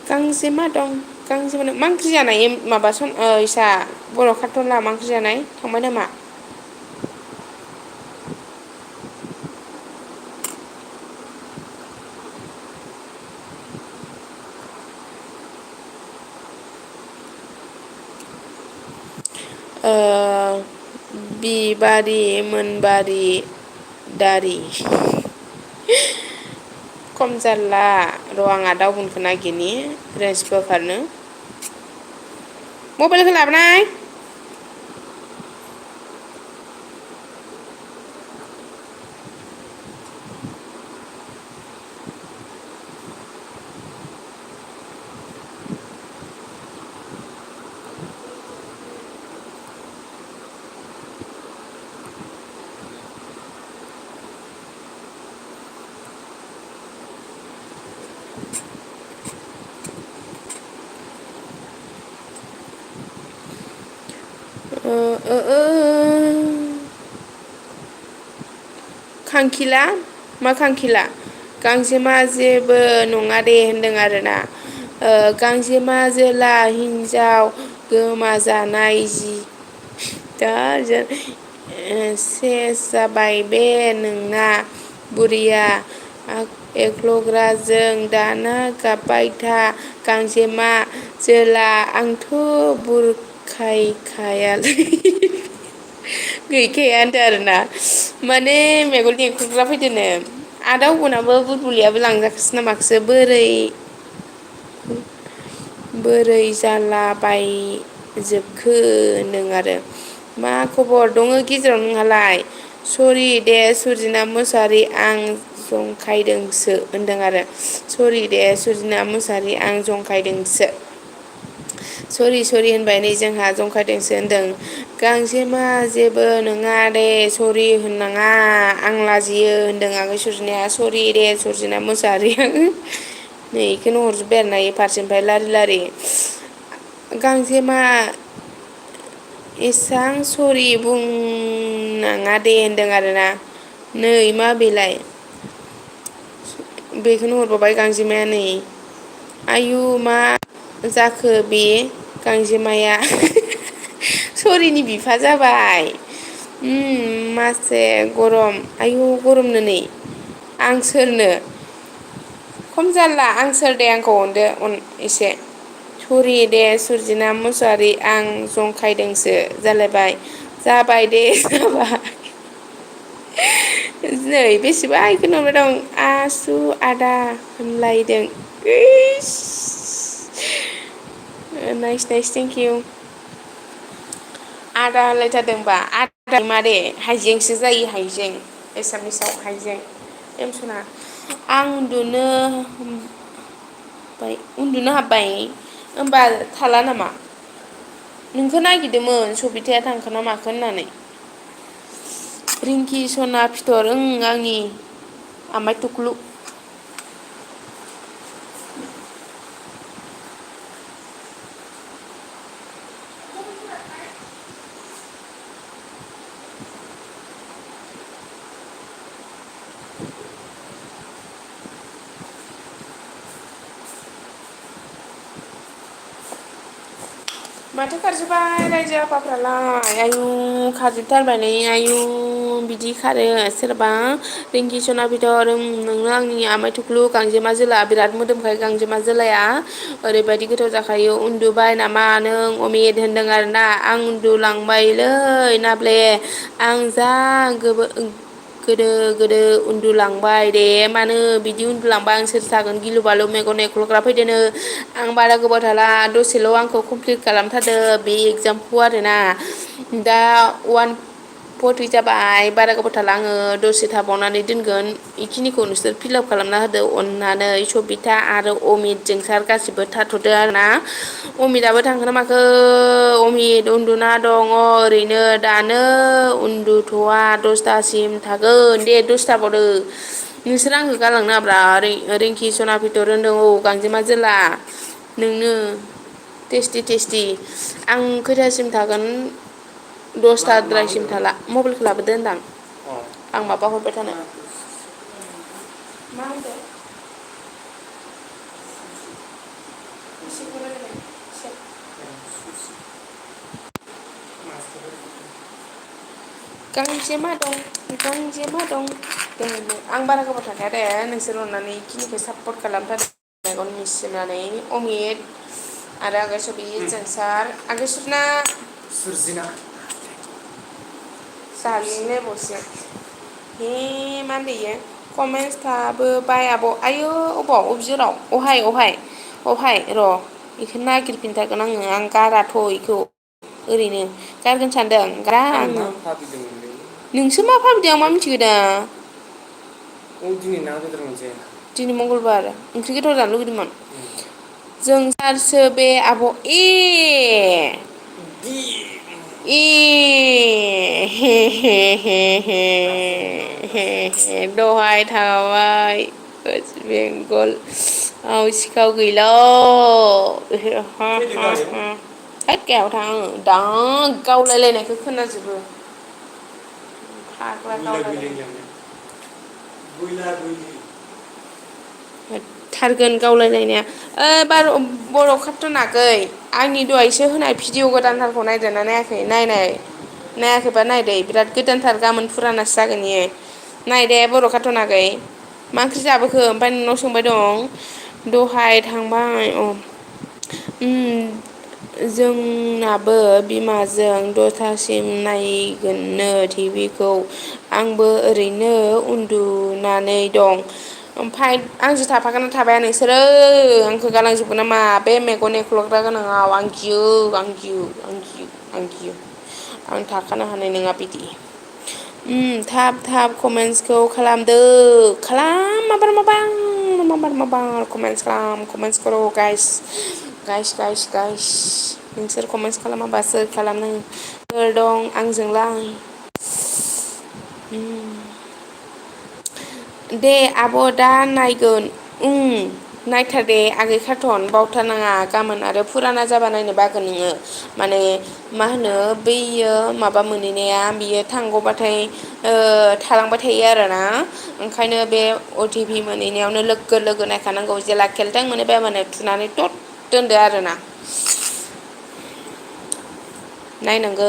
गांजेमा दं गांजेमा मा ओंख्रि जानाय माबा इसा बर' खारथला मा ओंख्रि जानाय थांबाय नामा बिबारि मोनबारि दारि खम जारला र' आंहा दाउबुनखौ नागिरनि रेन्ज बोखारनो मबाइलखौ लाबोनाय खांखिला मा खांखिला गांजेमा जेबो नङा दे होनदों आरोना गांजेमा जोला हिन्जाव गोमाजानाय जि दा सेस जाबाय बे नोंना बुरिया एक्लग्राजों दाना गाबबाय था गांजेमा जोला आंथ' बुरखायखायालै गैखाया होनदों आरोना माने मेगन देख्रुबला फैदोंनो आदा अबनाबो बुलबुलियाबो लांजाखोसै ना माखोसो बोरै जालाबायजोबखो होनदों आरो मा खबर दङ गेजेराव नोंहालाय सरि दे सुरजिना मुसाहारि आं जंखायदोंसो होनदों आरो सरि दे सुरजिना मुसाहारि आं जंखायदोंसो सरि होनबाय नै जोंहा जंखायदोंसो होनदों गांजेमा जेबो नङा दे सरि होननाङा आं लाजियो होनदों आगै सुरजिनाया सरि दे सुरजिना मुसाहारिया नै बेखौनो हरजोब्बाय आरोना फारसेनिफ्राय लारि लारि गांजेमा एसां सरि बुंनाङा दे होनदों आरोना नै मा बेलाय बेखौनो हरबावबाय गांजेमाया नै आयु मा जाखो बे गांजेमाया सरिनि बिफा जाबाय मासे गरम आयु गरमनो नै आं सोरनो खम जारला आं सोर दे आंखौ अनदो एसे सरि दे सुरजिना मुसाहारि आं जंखायदोंसो जालायबाय जाबाय दे जाबाय नै बेसेबा आइखौनो हरबाय दं आसु आदा होनलायदों नाइस थेंकिउ आदा होनलायथारदोंबा आदा मारे हाइजेंसो जायो हाइजें एसामिसाव हाइजें एमसना आं उन्दुनो हाब्बाय होमबा थाला नामा नोंखौ नागिरदोंमोन सबिताया थांखोना माखो होननानै रिंकि सना फिथर आंनि आमाइ थुख्लु माथो खारजोब्बाय रायजो आफाफ्रालाय आयु खारजोबथारबाय नै आयु बिदि खारो सोरबा रिंकि सना बिथर नोंनो आंनि आमाय थुख्लु गांजेमा जोला बिराद मोदोमखायो गांजेमा जोलाया ओरैबायदि गोथाव जाखायो उन्दुबाय नामा नों अमित होनदों आरोना आं उन्दुलांबायलै नाब्ले आं जा गोदो गोदो उन्दुलांबाय दे मानो बिदि उन्दुलांबाय आं सोर थागोन गिलु बालु मेगन एख्लग्रा फैदोनो आं बारा गोबाव थाला दसेल' आंखौ कमप्लिट खालामथारदो बे एगजामखौ आरोना दा 140 जाबाय बारा गोबाव थाला आङो दसे थाबावनानै दोनगोन बेखिनिखौ नोंसोर फिलाप खालामना होदो अननानै सबिता आरो अमित जोंसार गासिबो थाथ'दो आरोना अमिताबो थांखोना माखो अमित उन्दुना दङ ओरैनो दानो उन्दुथ'वा 10थासिम थागोन दे 10 थाबावदो नोंसोर आंखौ गालांनो नाङाब्रा रिंकि सना बिथर होनदों औ गांजेमा जोला नोंनो टेस्टि टेस्टि आं खैथासिम थागोन 10थाद्रायसिम थाला मबाइलखौ लाबोदो होनदां आं माबा हरबाय थानो मा होनदों गांजेमा दं गांजेमा दं आं बारा गोबाव थाखाया दे नोंसोर अननानै बेखिनिखौ सापर्ट खालामथार मेगन मिसिनानै अमित आरो आगै जोंसार आगैसुरना सुरजिना जालेंलायबावसो हे मा होनदों इयो कमेन्टस थाबोबाय आब' आयौ अबाव अबजिराव अहाय र' बेखौ नागिरफिनथारगोन आं गाराथ' बेखौ ओरैनो गारगोन सानदों गारा आङो नोंसो मा भाबिदों आं मा मिथिगो दा दिनै ना बेदर मोनजाया दिनै मंगलबार ओंख्रि गोथाव जानो लुगैदोंमोन जोंसारसो बे आब' हे हे हे हे दहाय थाबाय वेस्ट बेंगल सिखाव गैला हैद गाहायाव थां आङो दा गावलायलायनायखौ खोनाजोबो फाग्ला गावलायलायनाय होथारगोन गावलायलायनाया बर' खारथुनाखै आंनि दहायसो होनाय भिडिअ गोदानथारखौ नायदोंना नायाखै नायाखैबा नायदै बिराद गोदानथार गाबोन फुरानासो जागोन इयो नायदे बर' खारथुनाखै मा ओंख्रि जाबोखो ओमफ्राय नोंनाव सोंबाय दं दहाय थांबाय जोंनाबो बिमाजों 10थासिम नायगोननो टिभिखौ आंबो ओरैनो उन्दुनानै दं ओमफ्राय आंजों थाफागोन ना थाफाया नोंसोरो आंखौ गालांजोबगोन नामा बे मेगन एख्लग्रा गोनाङाव आं गियो आं थाखानो हानाय नङा बिदि थाब कमेन्टसखौ खालामदो माबार कमेन्टस कर' गाइस नोंसोर कमेन्टस खालामाबा सोर खालामनो सोर दं आंजोंलाय दे आब' दा नायगोन नायथार दे आगै खारथन बावथारनाङा गाबोन आरो फुराना जाबा नायनो बागोन नोङो माने मा होनो बैयो माबा मोनहैनाया बियो थांगौबाथाय थालांबाय थायो आरोना ओंखायनो बे अटिपि मोनहैनायावनो लोगो नायखानांगौ जेला खेलथें मोनहैबाय माने थुनानै थद दोनदो आरोना नायनांगो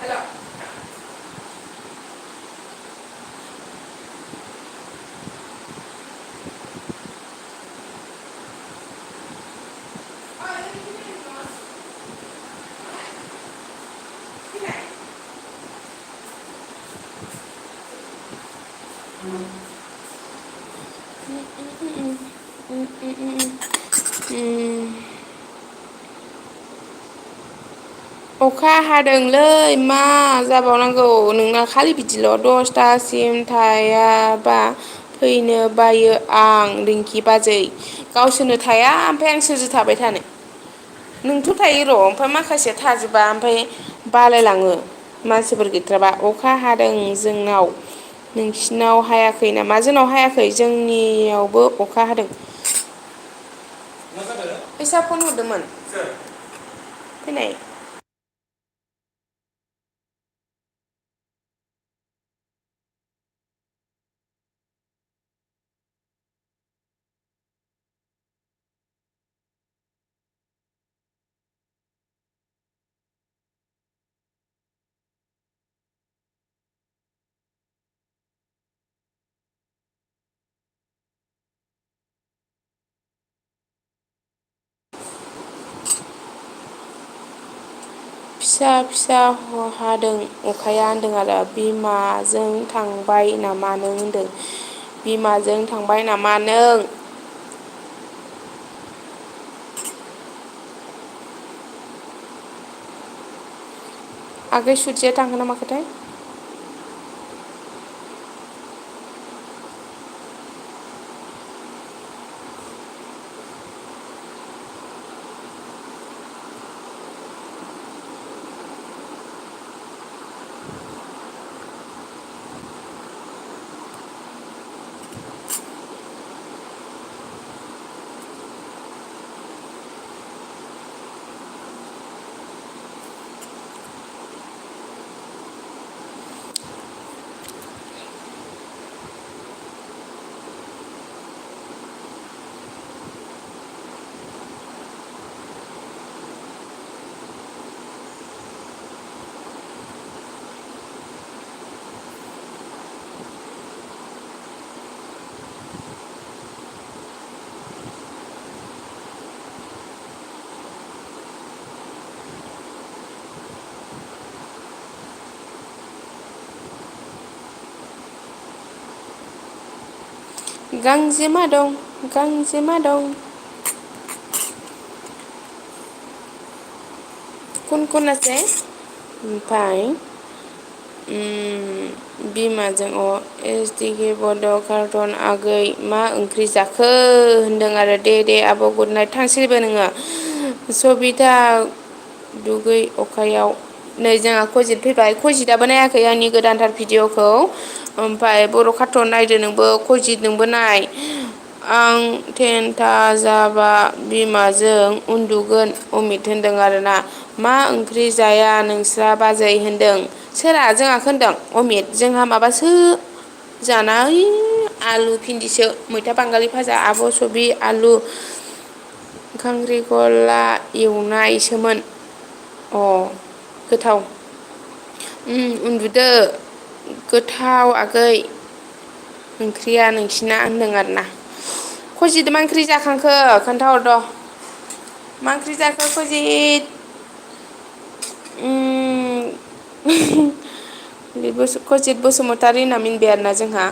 हेल' अखा हादोंलै मा जाबावनांगौ नोंना खालि बिदिल' 10थासिम थायाबा फैनो बायो आं रिंकि बाजै गावसोरनो थाया ओमफ्राय आं सोरजो थाबाय थानो नोंथ' थायो र' ओमफ्राय माखासेया थाजोबा ओमफ्राय बालायलाङो मानसिफोर गैथ्राबा अखा हादों जोंनाव नोंसिनाव हायाखै नामा जोंनाव हायाखै जोंनियावबो अखा हादों फैसा फन हरदोंमोन फैनाय फिसा फिसा हादों अखाया होनदों आरो बिमाजों थांबाय नामा नों होनदों बिमाजों थांबाय नामा नों आगै सुटिया थांखो ना माखोथाय गांजेमा दं गांजेमा दं कुन कुनासै ओमफाय बिमाजों एस डि के बड' कार्टन आगै मा ओंख्रि जाखो होनदों आरो दे आब' गुड नाइट थांसैबो नोङो सबिता दुगै अखायाव नै जोंहा खजित फैबाय खजिताबो नायाखै आंनि गोदानथार भिडिअखौ ओमफ्राय बर' कार्टुन नायदो नोंबो खजित नोंबो नाय आं 10था जाबा बिमाजों उन्दुगोन अमित होनदों आरोना मा ओंख्रि जाया नोंस्रा बाजै होनदों सोरा जोंहा होनदों अमित जोंहा माबासो जाना ओइ आलु भिन्दिसो मैथा बांगालि भाजा आब' सबि आलु खांख्रिखला एवनायसोमोन गोथाव उन्दुदो गोथाव आगै ओंख्रिया नोंसिना होनदों आरोना खजिद मा ओंख्रि जाखांखो खोन्थाहरद' मा ओंख्रि जाखो खजित खजित बसुमतारी होनना मिनिबाय आरोना जोंहा